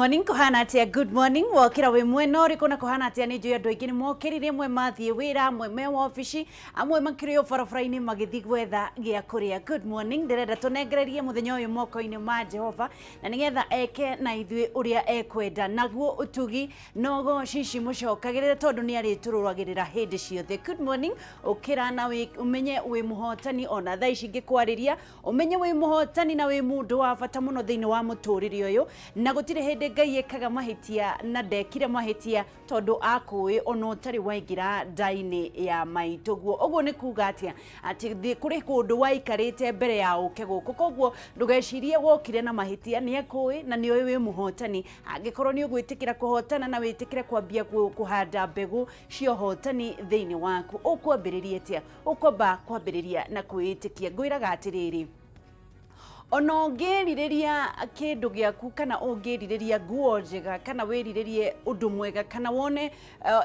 Morning, kuhana atia? Good morning. Wokira wi mwena uriku na kuhana atia? Ni njui andu aingi ni mokirire, amwe mathie wira, amwe me wabici, amwe makiri o barabara-ini magithi gwetha gia kuria. Good morning. Ndirenda tunengererie muthenya uyu moko-ini ma Jehova na nigetha eke na ithuĩ ũrĩa ekwenda, naguo ũtugi na ũgoci cimũcokagĩrĩre tondũ nĩ arĩtũrũagĩrĩra hĩndĩ ciothe. Good morning. Ũkĩra na ũmenye wĩ mũhotani. Ona thaa ici ngĩkwarĩria, ũmenye wĩ mũhotani na wĩ mũndũ wa bata mũno thĩinĩ wa mũtũrĩre ũyũ, na gũtirĩ hĩndĩ Ngai ĩkaga mahĩtia na ndekire mahĩtia tondũ akũĩ ona ũtarĩ waingĩra nda-inĩ ya maitũguo. Ũguo nĩ kuga atĩa? Atĩ kũrĩ kũndũ waikarĩte mbere ya ũke gũkũ, koguo ndũgecirie wokire na mahĩtia. Nĩ akũĩ na nĩ oĩ wĩ mũhotani angĩkorwo nĩ ũgwĩtĩkĩra kũhotana na wĩtĩkĩre kwambia kũhanda mbegũ cia ũhotani thĩinĩ waku. Ũkwambĩrĩria atĩa? Ũkwamba kwambĩrĩria na kwĩĩtĩkia. Ngwĩraga atĩrĩrĩ, ona ũngĩrirĩria kĩndũ gĩaku kana ũngĩrirĩria nguo njega kana wĩrirĩrie ũndũ mwega kana wone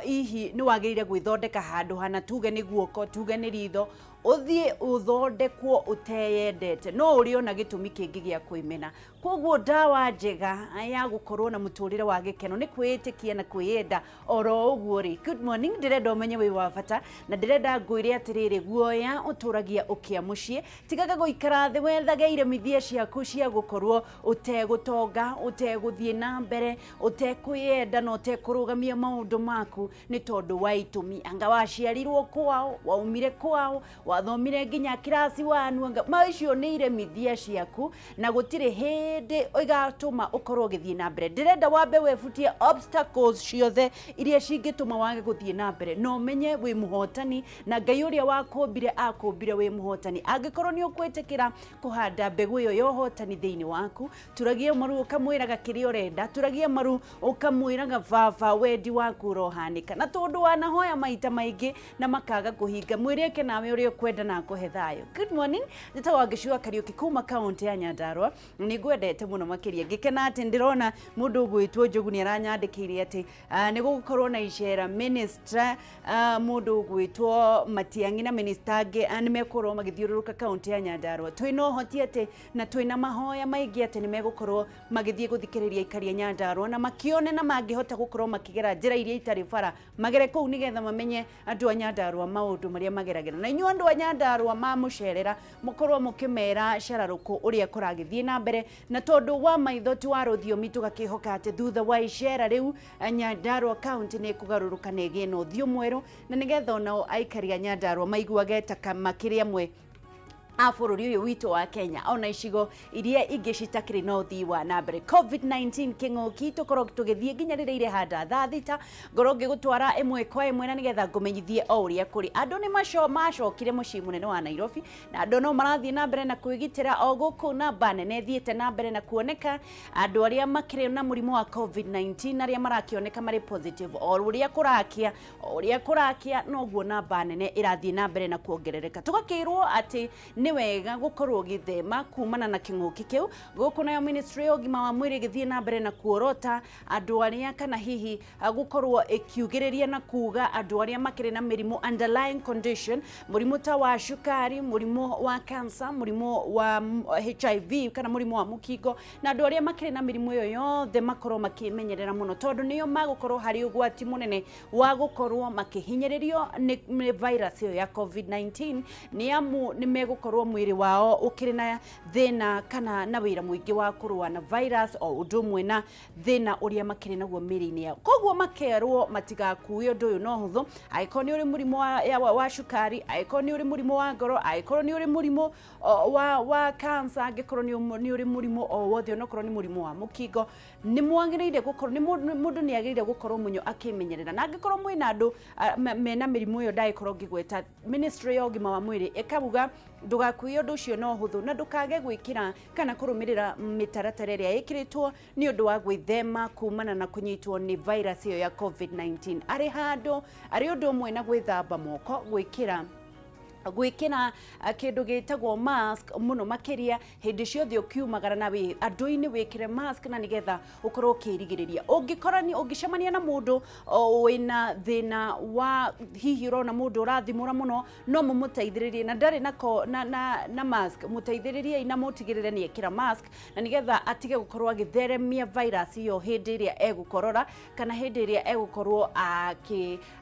hihi nĩ wagĩrĩire gwĩthondeka handũ hana, tuge nĩ guoko, tuge nĩ ritho, ũthiĩ ũthondekwo ũteyendete, no ũrĩona gĩtũmi kĩngĩ gĩa kwĩmena. Koguo ndawa njega ya gũkorwo na mũtũrĩre wa gĩkeno nĩ kwĩĩtĩkia na kwĩyenda oro ũguo rĩ. Good morning. Ndĩrenda ũmenye wĩ wa bata na ndĩrenda ngwĩre atĩrĩrĩ, guoya ũtũragia ũkĩa mũciĩ. Tigaga gũikara thĩ wethage iremithia ciaku cia gũkorwo ũtegũtonga, ũtegũthiĩ na mbere, ũtekwĩyenda na ũtekũrũgamia maũndũ maku nĩ tondũ wa itũmi anga waciarirwo kwao, waumire kwao, wathomire nginya kirasi wanu, anga macio nĩ iremithia ciaku na gũtirĩ hĩndĩ ĩgatũma ũkorwo ũgĩthiĩ na mbere. Ndĩrenda wambe webutie obstacles ciothe iria cingĩtũma wage gũthiĩ na mbere na ũmenye wĩ mũhotani, na Ngai ũrĩa wakũmbire akũmbire wĩ mũhotani. Angĩkorwo nĩ ũkwĩtĩkĩra kũhanda mbegũ ĩyo ya ũhotani thĩinĩ waku, turagia maru ũkamwĩraga kĩrĩa ũrenda, turagia maru ũkamwĩraga, "Baba, wendi waku ũrohanĩka." Na tondũ wanahoya maita maingĩ na makaga kũhinga, mwĩre eke nawe ũrĩa ũkwenda na akũhe thayũ. Good morning. Njĩtagwo Wangĩcua Kariũki kuma kaũntĩ ya Nyandarua. Nĩ ngwendete mũno makĩria. Ngĩkena atĩ ndĩrona mũndũ ũgwĩtwo Njogu nĩ aranyandĩkĩire atĩ nĩ gũgũkorwo na icera minister, mũndũ ũgwĩtwo Matiang'i na minister angĩ nĩ megũkorwo magĩthiũrũrũka kaũntĩ ya Nyandarua. Twĩna ũhoti atĩ na twĩna mahoya maingĩ atĩ nĩ megũkorwo magĩthiĩ gũthikĩrĩria aikari a Nyandarua na makĩone na mangĩhota gũkorwo makĩgera njĩra iria itarĩ bara, magere kũu nĩgetha mamenye andũ a Nyandarua maũndũ marĩa mageragĩra. Na inyuĩ andũ a Nyandarua mamũcerera, mũkorwo mũkĩmera cararũkũ ũrĩa kũragĩthiĩ na mbere, na tondũ wa maitho ti wa rũthiomi, tũgakĩhoka atĩ thutha wa icera rĩu Nyandarua County nĩ ĩkũgarũrũka na ĩgĩe na ũthiũ mwerũ, na nĩgetha onao aikari a Nyandarua maiguage ta makĩrĩ amwe a bũrũri ũyũ witũ wa Kenya ona icigo iria ingĩ citakĩrĩ na ũthii wa na mbere. COVID-19, kĩng'ũki, tũkorwo tũgĩthiĩ nginya rĩrĩa irehanda thaa 6, ngorwo ngĩgũtwara ĩmwe kwa ĩmwe na nĩgetha ngũmenyithie o ũrĩa kũrĩ. Andũ nĩ macokire mũciĩ mũnene wa Nairobi na andũ no marathiĩ na mbere na kwĩgitĩra o gũkũ. Namba nene ĩthiĩte na mbere na kuoneka andũ arĩa makĩrĩ na mũrimũ wa COVID-19, arĩa marakĩoneka marĩ positive. O ũrĩa kũrakĩa, o ũrĩa kũrakĩa, noguo namba nene ĩrathiĩ na mbere na kuongerereka. Tũgakĩrwo atĩ nĩ wega gũkorwo ũgĩthema kumana na kĩng'ũki kĩu. Gũkũ nayo ministry ya ũgima wa mwĩrĩ ĩgĩthiĩ na mbere na kuorota andũ arĩa kana hihi gũkorwo ĩkiugĩrĩria na kuga andũ arĩa makĩrĩ na mĩrimũ, underlying condition, mũrimũ ta wa cukari, mũrimũ wa cancer, mũrimũ wa HIV kana mũrimũ wa mũkingo, na andũ arĩa makĩrĩ na mĩrimũ ĩyo yothe makorwo makĩmenyerera mũno tondũ nĩo magũkorwo harĩ ũgwati mũnene wa gũkorwo makĩhinyĩrĩrio nĩ virus ĩyo ya COVID-19, nĩ amu nĩ megũkorwo mwĩrĩ wao ũkĩrĩ na thĩna kana na wĩra mũingĩ wa kũrũa na virus, o ũndũ ũmwe na thĩna ũrĩa makĩrĩ naguo mĩrĩ-inĩ yao. Koguo makerwo matigakue ũndũ ũyũ no hũthũ. Angĩkorwo nĩ ũrĩ mũrimũ wa cukari, angĩkorwo nĩ ũrĩ mũrimũ wa ngoro, angĩkorwo nĩ ũrĩ mũrimũ wa cancer, angĩkorwo nĩ ũrĩ mũrimũ o wothe, onokorwo nĩ mũrimũ wa mũkingo, nĩ mwagĩrĩire gũkorwo nĩ mũndũ nĩ agĩrĩire gũkorwo mũnyo akĩmenyerera. Na angĩkorwo mwĩna andũ mena mĩrimũ ĩyo ndagĩkorwo ngĩgweta, ministry ya ũgima wa mwĩrĩ ĩkauga ndũgakue ũndũ ũcio no hũthũ na ndũkage gwĩkĩra kana kũrũmĩrĩra mĩtaratara ĩrĩa ĩkĩrĩtwo nĩ ũndũ wa gwĩthema kumana na kũnyitwo nĩ virus ĩyo ya COVID-19, arĩ handũ arĩ ũndũ ũmwe na gwĩthamba moko, gwĩkĩra Gwĩkĩra kĩndũ gĩtagwo mask mũno makĩria hĩndĩ ciothe ũkiumagara na wĩ andũ-inĩ, wĩkĩre mask na nĩgetha ũkorwo ũkĩrigĩrĩria. Ũngĩkorani ũngĩcemania na mũndũ wĩna thĩna wa hihi ũrona mũndũ ũrathimũra mũno, no mũmũteithĩrĩrie na ndarĩ na, na, na, na mask, mũteithĩrĩriei na mũtigĩrĩre nĩ ekĩra mask na nĩgetha atige gũkorwo agĩtheremia virus ĩyo hĩndĩ ĩrĩa egũkorora kana hĩndĩ ĩrĩa egũkorwo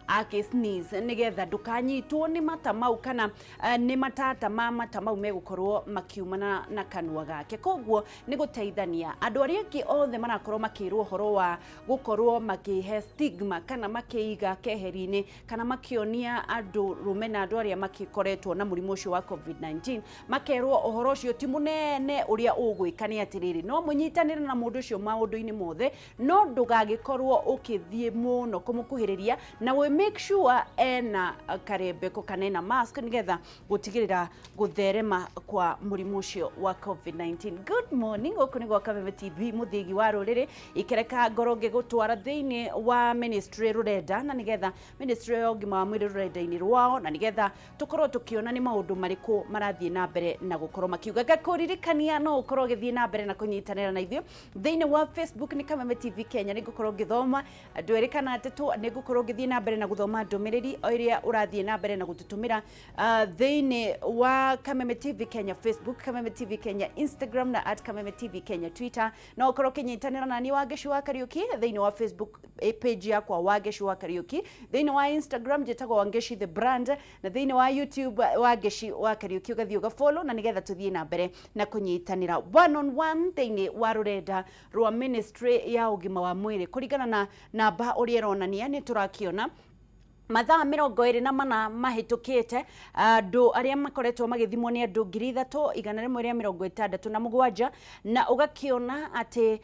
akĩ sneeze, nĩgetha ndũkanyitwo nĩ mata mau kana nĩ matata ma mata mau megũkorwo makiumana na kanua gake. Koguo nĩ gũteithania. Andũ arĩa angĩ othe marakorwo makĩrwo ũhoro wa gũkorwo makĩhe stigma kana makĩiga keheri-inĩ kana makĩonia andũ rũmena andũ arĩa makĩkoretwo na mũrimũ ũcio wa COVID-19, makerwo ũhoro ũcio ti mũnene. Ũrĩa ũgwĩka nĩ atĩrĩrĩ, no mũnyitanĩre na mũndũ ũcio maũndũ-inĩ mothe, no ndũgagĩkorwo ũkĩthiĩ mũno kũmũkuhĩrĩria, na we make sure ena karembeko kana ena mask nĩgetha gũtigĩrĩra gũtherema kwa mũrimũ ũcio wa COVID-19. Good morning, gũkũ nĩ gwa Kameme TV, mũthĩgi wa rũrĩrĩ. Ikereka ngoro ngĩgũtwara thĩinĩ wa ministry rũrenda na nĩgetha ministry ya ũgima wa mwĩrĩ rũrenda-inĩ rwao, na nĩgetha tũkorwo tũkĩona nĩ maũndũ marĩkũ marathiĩ na mbere na gũkorwo makiuga. Ngakũririkania no ũkorwo ũgĩthiĩ na mbere na kũnyitanĩra na ithuĩ thĩinĩ wa Facebook, nĩ Kameme TV Kenya. Nĩ ngũkorwo ngĩthoma andũ erĩ kana atatũ, nĩ ngũkorwo ngĩthiĩ na mbere na gũthoma ndũmĩrĩri o ĩrĩa ũrathiĩ na mbere na gũtũtũmĩra thĩinĩ wa Kameme TV Kenya Facebook, Kameme TV Kenya Instagram na @KamemeTVKenya Twitter. No ũkorwo ũkĩnyitanĩra na niĩ Wangeci wa Kariũki thĩinĩ wa Facebook page yakwa, Wangeci wa Kariũki, thĩinĩ wa Instagram njĩtagwo Wangeci the Brand, na thĩinĩ wa YouTube Wangeci wa Kariũki. Ũgathiĩ ũgafollow na nĩgetha tũthiĩ na mbere na kũnyitanĩra one on one thĩinĩ wa rũrenda rwa ministry ya ũgima wa mwĩrĩ. Kũringana na namba ũrĩa ĩronania, nĩ tũrakĩona mathaa 24 mahĩtũkĩte, andũ arĩa makoretwo magĩthimwo nĩ andũ 3167, na ũgakĩona atĩ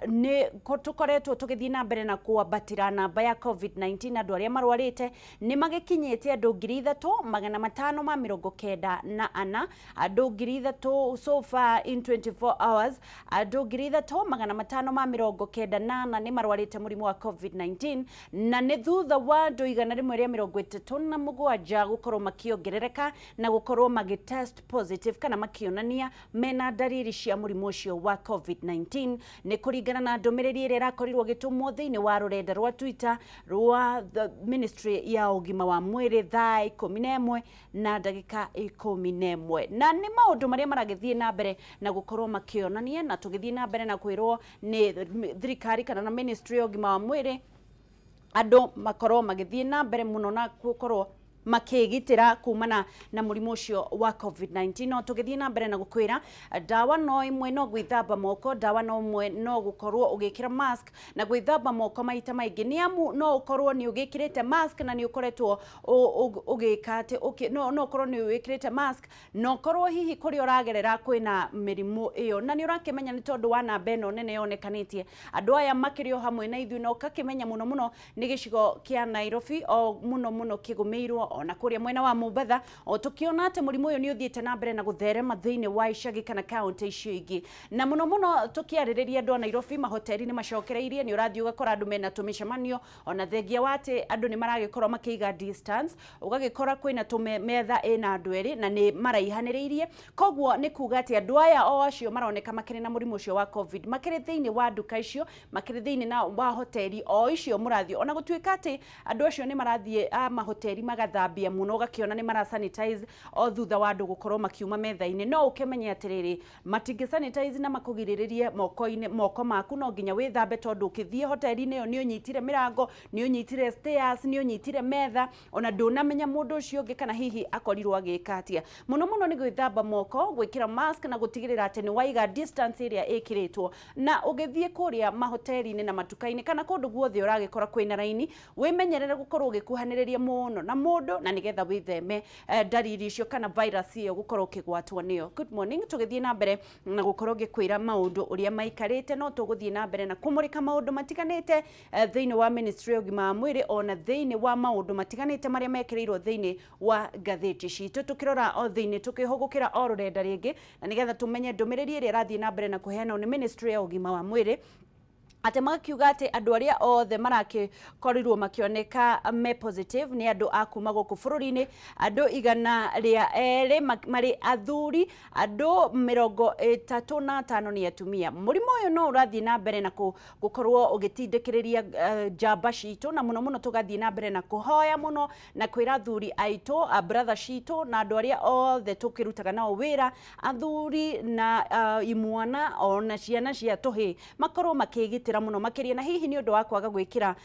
nĩ tũkoretwo tũgĩthiĩ na mbere na kwambatĩra namba ya COVID-19. Andũ arĩa marwarĩte nĩ magĩkinyĩte andũ 3594, andũ 3000 so far in 24 hours. Andũ 3594 nĩ marwarĩte mũrimũ wa COVID-19, na nĩ thutha wa andũ 137 gũkorwo makĩongerereka na gũkorwo magĩtest positive kana makĩonania mena ndariri cia mũrimũ ũcio wa COVID-19. Nĩ kũringana na ndũmĩrĩri ĩrĩa ĩrakorirwo ĩgĩtũmwo thĩinĩ wa rũrenda rwa Twitter rwa the ministry ya ũgima wa mwĩrĩ thaa 11:11, na nĩ maũndũ marĩa maragĩthiĩ na mbere na gũkorwo makĩonania na tũgĩthiĩ na mbere na kwĩrwo nĩ thirikari kana na ministry ya ũgima wa mwĩrĩ andũ makorwo magĩthiĩ na mbere mũno na gũkorwo makĩgitĩra kumana na mũrimũ ũcio wa COVID-19. No tũgĩthiĩ na mbere na gũkwĩra, ndawa no ĩmwe, no gwĩthamba moko, ndawa no ĩmwe, no gũkorwo ũgĩkĩra mask na gwĩthamba moko maita maingĩ, nĩ amu no ũkorwo nĩ ũgĩkĩrĩte mask na nĩ ũkoretwo ũgĩka atĩ no ũkorwo nĩ wĩkĩrĩte mask na ũkorwo hihi kũrĩa ũragerera kwĩna mĩrimũ ĩyo, na nĩ ũrakĩmenya nĩ tondũ wa namba ĩno nene yonekanĩtie andũ aya makĩrĩ o hamwe na ithuĩ, na ũgakĩmenya mũno mũno nĩ gĩcigo kĩa Nairobi o mũno mũno kĩgũmĩirwo, ona kũrĩa mwena wa Mombatha, o tũkĩona atĩ mũrimũ ũyũ nĩ ũthiĩte na mbere na gũtherema thĩinĩ wa icagi kana kaunti icio ingĩ. Na mũno mũno tũkĩarĩrĩria andũ a Nairobi, mahoteri nĩ macokereirie, nĩ ũrathiĩ ũgakora andũ mena tũmĩcemanio, ona thengia wa atĩ andũ nĩ maragĩkorwo makĩiga distance, ũgagĩkora kwĩna tũmetha ĩna andũ erĩ na nĩ maraihanĩrĩirie. Koguo nĩ kuga atĩ andũ aya o acio maroneka makĩrĩ na mũrimũ ũcio wa COVID makĩrĩ thĩinĩ wa nduka icio, makĩrĩ thĩinĩ na wa hoteri o icio mũrathiĩ, ona gũtuĩka atĩ andũ acio nĩ marathiĩ a mahoteri magathambia mũno, ũgakĩona nĩ mara sanitize o thutha wa andũ gũkorwo makiuma metha-inĩ, no ũkĩmenye atĩrĩrĩ, matingĩ sanitize na makũgirĩrĩrie moko-inĩ. Moko maku no nginya wĩthambe, tondũ ũkĩthiĩ hoteri-inĩ ĩyo nĩ ũnyitire mĩrango, nĩ ũnyitire stairs, nĩ ũnyitire metha, ona ndũnamenya mũndũ ũcio ũngĩ kana hihi akorirwo agĩka atĩa. Mũno mũno nĩ gwĩthamba moko, gwĩkĩra mask na gũtigĩrĩra atĩ nĩ waiga distance ĩrĩa ĩkĩrĩtwo. Na ũgĩthiĩ kũrĩa mahoteri-inĩ na matuka-inĩ kana kũndũ guothe ũragĩkora kwĩna raini, wĩmenyerere gũkorwo ũgĩkuhanĩrĩria mũno na mũndũ, na nĩgetha wĩtheme ndariri icio kana virus ĩyo gũkorwo ũkĩgwatwo nĩyo. Good morning, tũgĩthiĩ na mbere na gũkorwo ngĩkwĩra maũndũ ũrĩa maikarĩte, no tũgũthiĩ na mbere na kũmũrĩka maũndũ matiganĩte thĩinĩ wa ministry ya ũgima wa mwĩrĩ, ona thĩinĩ wa maũndũ matiganĩte marĩa mekĩrĩirwo thĩinĩ wa ngathĩti citũ. Tũkĩrora o thĩinĩ, tũkĩhũgũkĩra o rũrenda rĩngĩ na nĩgetha tũmenye ndũmĩrĩri ĩrĩa ĩrathiĩ na mbere na kũheanwo nĩ ministry ya ũgima wa mwĩrĩ. Atĩ magakiuga atĩ andũ arĩa othe marakĩkorirwo makĩoneka me positive nĩ andũ a kuma gũkũ bũrũri-inĩ, andũ 102 marĩ athuri, andũ 35 nĩ atumia. Mũrimũ ũyũ no ũrathiĩ na mbere na gũkorwo ũgĩtindĩkĩrĩria njamba citũ, na mũno mũno tũgathiĩ na mbere na kũhoya mũno na kwĩra athuri aitũ, a brother citũ na andũ arĩa othe tũkĩrutaga nao wĩra, athuri na imwana ona ciana cia tũhĩĩ, makorwo makĩgitĩra mũno makĩria, na hihi nĩ ũndũ wa kwaga gwĩkĩra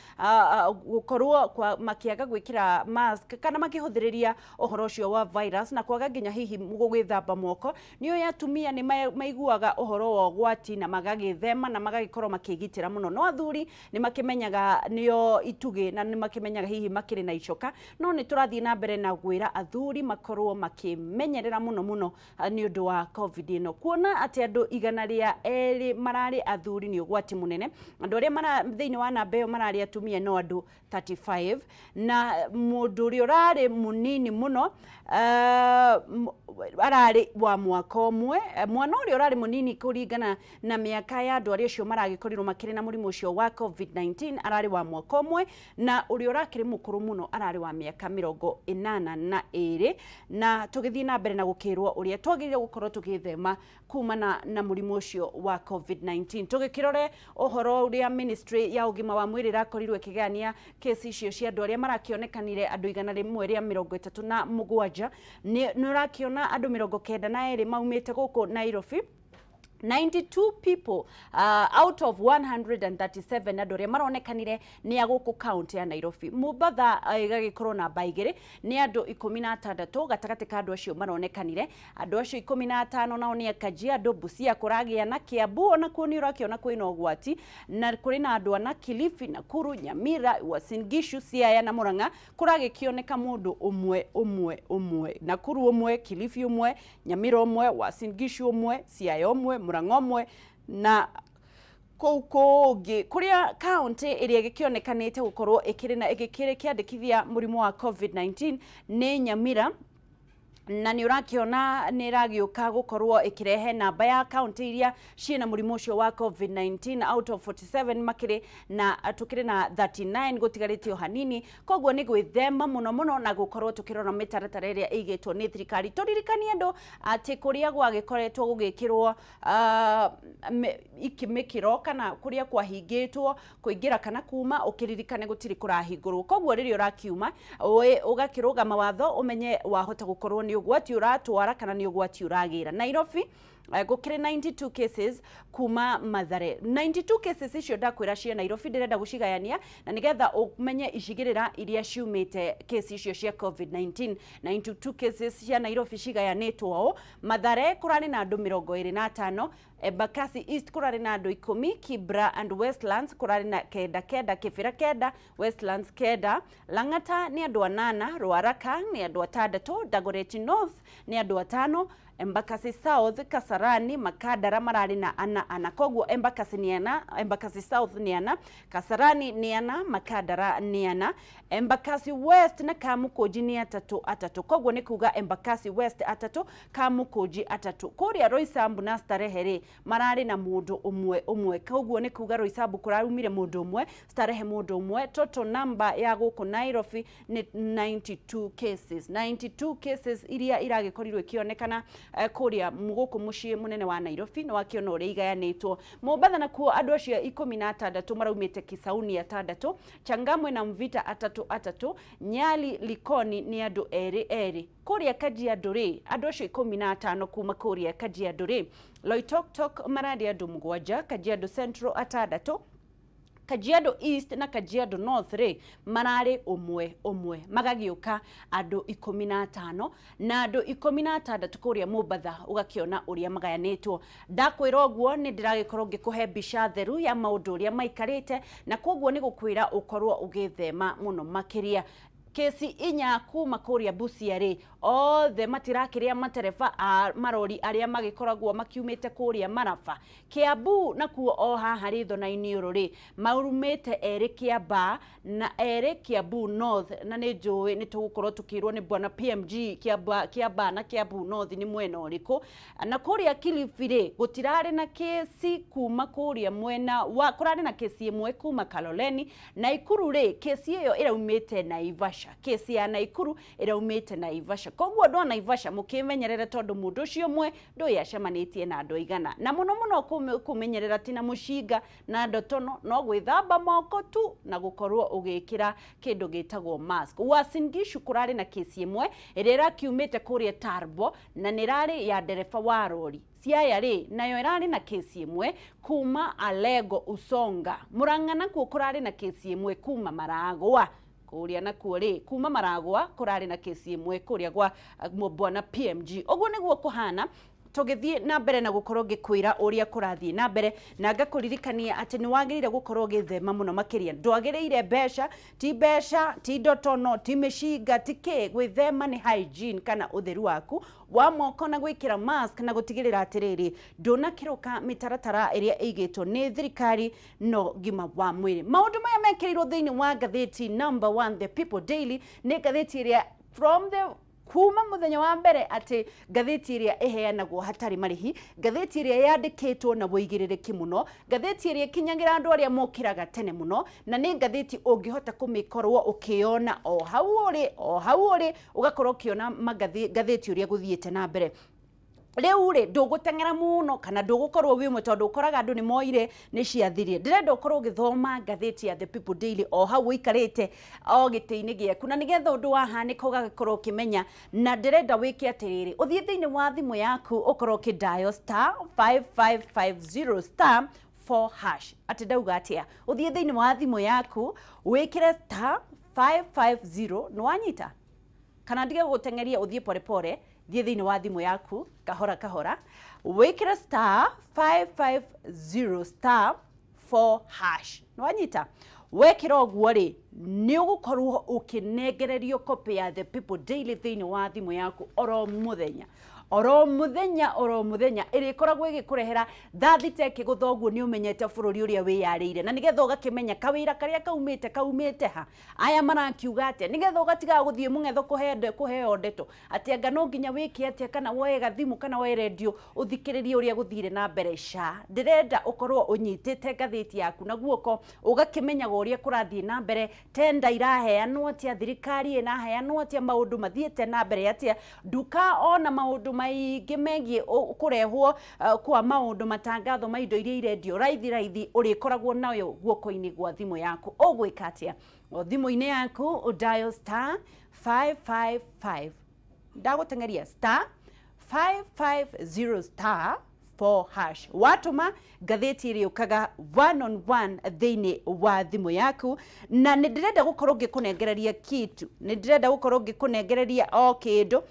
gũkorwo makĩaga gwĩkĩra mask kana makĩhũthĩrĩria ũhoro ũcio wa virus na kwaga nginya hihi gwĩthamba moko. Nĩ ũĩ atumia nĩ maiguaga ũhoro wa ũgwati na magagĩthema na magagĩkorwo makĩgitĩra mũno, no athuri nĩ makĩmenyaga nĩo itugĩ na nĩ makĩmenyaga hihi makĩrĩ na icoka. No nĩ tũrathiĩ na mbere na gwĩra athuri makorwo makĩmenyerera mũno mũno nĩ ũndũ wa COVID ĩno. Kuona atĩ andũ 102 mararĩ athuri nĩ ũgwati mũnene. Andũ arĩa mara thĩinĩ wa namba ĩyo mararĩ atumia no andũ 35, na mũndũ ũrĩa ũrarĩ mũnini mũno ararĩ wa mwaka ũmwe. Mwana ũrĩa ũrarĩ mũnini kũringana na mĩaka ya andũ arĩa acio maragĩkorirwo makĩrĩ na mũrimũ ũcio wa COVID-19 ararĩ wa mwaka ũmwe, na ũrĩa ũrakĩrĩ mũkũrũ mũno ararĩ wa mĩaka 82. Na tũgĩthiĩ na mbere na gũkĩrwo ũrĩa twagĩrĩire gũkorwo tũgĩthema kumana na mũrimũ ũcio wa COVID-19. Tũgĩkĩrore ũhoro ũrĩa ministry ya ũgima wa mwĩrĩ ĩrakorirwo ĩkĩgayania kesi icio cia andũ arĩa marakĩonekanire, andũ 137, nĩ ũrakĩona andũ 92 maumĩte gũkũ Nairobi. 92 people out of 137 andũ arĩa maronekanire nĩ a gũkũ kaunti ya Nairobi. Mombatha ĩgagĩkorwo namba 2 nĩ andũ 16 gatagatĩ ka andũ acio maronekanire. Andũ acio 15 nao nĩ a Kajiado, Busia kũragĩa na Kiambu onakuo nĩ ũrakĩona kwĩna ũgwati, na kũrĩ na andũ ana Kilifi, Nakuru, Nyamira, Uasin Gishu, Siaya na Murang'a kũragĩkĩoneka mũndũ ũmwe ũmwe ũmwe. Nakuru ũmwe, Kilifi ũmwe, Nyamira ũmwe, Uasin Gishu ũmwe, Siaya ũmwe, Murang'a ũmwe, na kũu kũngĩ kũrĩa kaunti ĩrĩa ĩgĩkĩonekanĩte gũkorwo ĩkĩrĩ na ĩgĩkĩrĩ kĩandĩkithia mũrimũ wa COVID-19 nĩ Nyamira, na nĩ ũrakĩona nĩ ĩragĩũka gũkorwo ĩkĩrehe namba ya kaunti iria ciĩna mũrimũ ũcio wa COVID-19. Out of 47 makĩrĩ na tũkĩrĩ na 39, gũtigarĩte o hanini. Koguo nĩ gwĩthema mũno mũno na gũkorwo tũkĩrora mĩtaratara ĩrĩa ĩigĩtwo nĩ thirikari. Tũririkanie andũ atĩ kũrĩa gwagĩkoretwo gũgĩkĩrwo mĩkĩro kana kũrĩa kwahingĩtwo kũingĩra kana kuma, ũkĩririkane gũtirĩ kũrahingũrwo. Koguo rĩrĩa ũrakiuma ũgakĩrũgama watho, ũmenye wahota gũkorwo nĩ ũgwati ũratwara kana nĩ ũgwati ũragĩra. Nairobi gũkĩrĩ 92 cases kuma Mathare. 92 cases icio ndakwĩra cia Nairobi ndĩrenda gũcigayania na nĩgetha ũmenye icigĩrĩra iria ciumĩte kesi icio cia COVID-19. 92 cases cia Nairobi cigayanĩtwo ũũ: Mathare kũrarĩ na andũ 25, Embakasi East kũrarĩ na andũ 10, Kibra and Westlands kũrarĩ na 9 9, Kibera 9, Westlands 9, Lang'ata nĩ andũ 8, Ruaraka nĩ andũ 6, Dagoretti North nĩ andũ 5, Embakasi South, Kasarani, Makadara mararĩ na 4 4. Koguo Embakasi nĩ 4, Embakasi South nĩ 4, Kasarani nĩ 4, Makadara nĩ 4, Embakasi West na Kamukunji nĩ 3 3. Koguo nĩ kuga Embakasi West 3, Kamukunji 3. Kũrĩa Roysambu na Starehe rĩ mararĩ na mũndũ ũmwe ũmwe. Koguo nĩ kuga Roysambu kũraumire mũndũ ũmwe, Starehe mũndũ ũmwe. Total number ya gũkũ Nairobi nĩ 92 cases. 92 cases iria iragĩkorirwo ikĩonekana kũrĩa gũkũ mũciĩ mũnene wa Nairobi. Nĩ wakĩona ũrĩa igayanĩtwo. Mombatha nakuo andũ acio 16 maraumĩte Kisauni 6, Changamwe na Mvita 3 3, Nyali Likoni nĩ andũ 2 2. Kũrĩa Kajiado rĩ andũ acio 15 kuma kũrĩa Kajiado rĩ, Loitoktok mararĩ andũ 7, Kajiado Central 6, Kajiado East na Kajiado North rĩ mararĩ ũmwe ũmwe, magagĩũka andũ 15 na andũ 16 kũrĩa Mombatha. Ũgakĩona ũrĩa magayanĩtwo. Ndakwĩra ũguo nĩ ndĩragĩkorwo ngĩkũhe mbica theru ya maũndũ ũrĩa maikarĩte, na koguo nĩ gũkwĩra ũkorwo ũgĩthema mũno makĩria. Kesi inya kuma kũrĩa Busia rĩ, othe matirakĩrĩa matereba a marori arĩa magĩkoragwo makiumĩte kũrĩa Maraba. Kiambu nakuo o haha rĩthona-inĩ ũrũ rĩ, maumĩte erĩ Kiambaa na erĩ Kiambu North, na nĩ njũĩ nĩ tũgũkorwo tũkĩrwo nĩ bwana PMG Kiambaa, Kiambaa na Kiambu North nĩ mwena ũrĩkũ. Na kũrĩa Kilifi rĩ, gũtirarĩ na kesi kuma kũrĩa mwena wa, kũrarĩ na kesi ĩmwe kuma Kaloleni. Naikuru rĩ, kesi ĩyo ĩraumĩte Naivasha. Kesi ya Naikuru ĩraumĩte Naivasha. Koguo andũ a Naivasha mũkĩmenyerere tondũ mũndũ ũcio ũmwe ndũĩ acemanĩtie na andũ aigana. Na mũno mũno kũmenyerera ti na mũcinga na ndotono, no gwĩthamba moko tu na gũkorwo ũgĩkĩra kĩndũ gĩtagwo mask. Uasin Gishu kũrarĩ na kesi ĩmwe ĩrĩa ĩrakiumĩte kũrĩa Turbo na nĩ ĩrarĩ ya ndereba wa rori. Siaya rĩ, nayo ĩrarĩ na kesi ĩmwe kuma Alego Usonga. Murang'a nakuo kũrarĩ na kesi ĩmwe kuma Maragwa. Kũrĩa nakuo rĩ, kuma Maragwa kũrarĩ na kesi ĩmwe kũrĩa gwa bwana PMG. Ũguo nĩguo kũhana. Tũgĩthiĩ na mbere na gũkorwo ngĩkwĩra ũrĩa kũrathiĩ na mbere na ngakũririkania atĩ nĩ wagĩrĩire gũkorwo ũgĩthema mũno makĩria. Ndwagĩrĩire mbeca, ti mbeca, ti ndotono, ti mĩcinga, ti kĩ, gwĩthema nĩ hygiene kana ũtheru waku wa moko na gwĩkĩra mask na gũtigĩrĩra atĩrĩrĩ ndũnakĩrũka mĩtaratara ĩrĩa ĩigĩtwo nĩ thirikari no ngima wa mwĩrĩ. Maũndũ maya mekĩrĩirwo thĩinĩ wa ngathĩti number one The People Daily, nĩ ngathĩti ĩrĩa from the kuma muthenya wa mbere atĩ ngathĩti ĩrĩa ĩheanagwo hatarĩ marĩhi, ngathĩti ĩrĩa yandĩkĩtwo na wũigĩrĩrĩki mũno, ngathĩti ĩrĩa ĩkinyagĩra andũ arĩa mokĩraga tene mũno, na nĩ ngathĩti ũngĩhota kũmĩkorwo ũkĩona o hau ũrĩ, o hau ũrĩ, ũgakorwo ũkĩona ngathĩti ũrĩa gũthiĩte na mbere. Rĩu rĩ, ndũgũteng'era mũno kana ndũgũkorwo wĩ ũmwe tondũ ũkoraga andũ nĩ moire nĩ ciathirire. Ndĩrenda ũkorwo ũgĩthoma ngathĩti ya The People Daily o hau ũikarĩte o gĩtĩ-inĩ gĩaku, na nĩgetha ũndũ wahanĩka ũgagĩkorwo ũkĩmenya. Na ndĩrenda wĩke atĩrĩrĩ, ũthiĩ thĩinĩ wa thimũ yaku ũkorwo ũkĩ dial star 5550 star 4 hash. Atĩ ndauga atĩa? Ũthiĩ thĩinĩ wa thimũ yaku wĩkĩre star 550, nĩ wanyita? Kana ndige gũgũteng'eria ũthiĩ pore pore, thiĩ thĩinĩ wa thimũ yaku kahora kahora, wĩkĩre star 550 star 4 hash. Nĩ wanyita? Wekĩra ũguo rĩ, nĩ ũgũkorwo ũkĩnengererio copy ya The People Daily thĩinĩ wa thimũ yaku oro mũthenya. Oro mũthenya, oro mũthenya, ĩrĩkoragwo ĩgĩkũrehera thaa thita ĩkĩgũtha ũguo nĩ ũmenyete bũrũri ũrĩa wĩyarĩire. Na nĩgetha ũgakĩmenya kawĩra karĩa kaumĩte, kaumĩte ha. Aya marakiuga atĩa, nĩgetha ũgatigaga gũthiĩ mũng'etho kũheo ndeto atĩ anga no nginya wĩke atĩa, kana woe gathimũ kana woe rendio ũthikĩrĩrie ũrĩa gũthire na mbere. Ca ndĩrenda ũkorwo ũnyitĩte ngathĩti yaku na guoko, ũgakĩmenyaga ũrĩa kũrathiĩ na mbere, tenda iraheanwo atĩa, thirikari ĩraheanwo atĩa, maũndũ mathiĩte na mbere atĩa, nduka ona maũndũ maingĩ megiĩ kũrehwo kwa maũndũ, matangatho ma indo iria irendio raithi raithi, ũrĩkoragwo nayo guoko-inĩ gwa thimũ yaku. Ũgwĩka atĩa? O thimũ-inĩ yaku dial star 555, ndagũteng'eria star 550 star 4 hash. Watũma, ngathĩti ĩrĩũkaga one on one thĩinĩ wa thimũ yaku. Na nĩ ndĩrenda gũkorwo ngĩkũnengereria kitu, nĩ ndĩrenda gũkorwo ngĩkũnengereria o kĩndũ,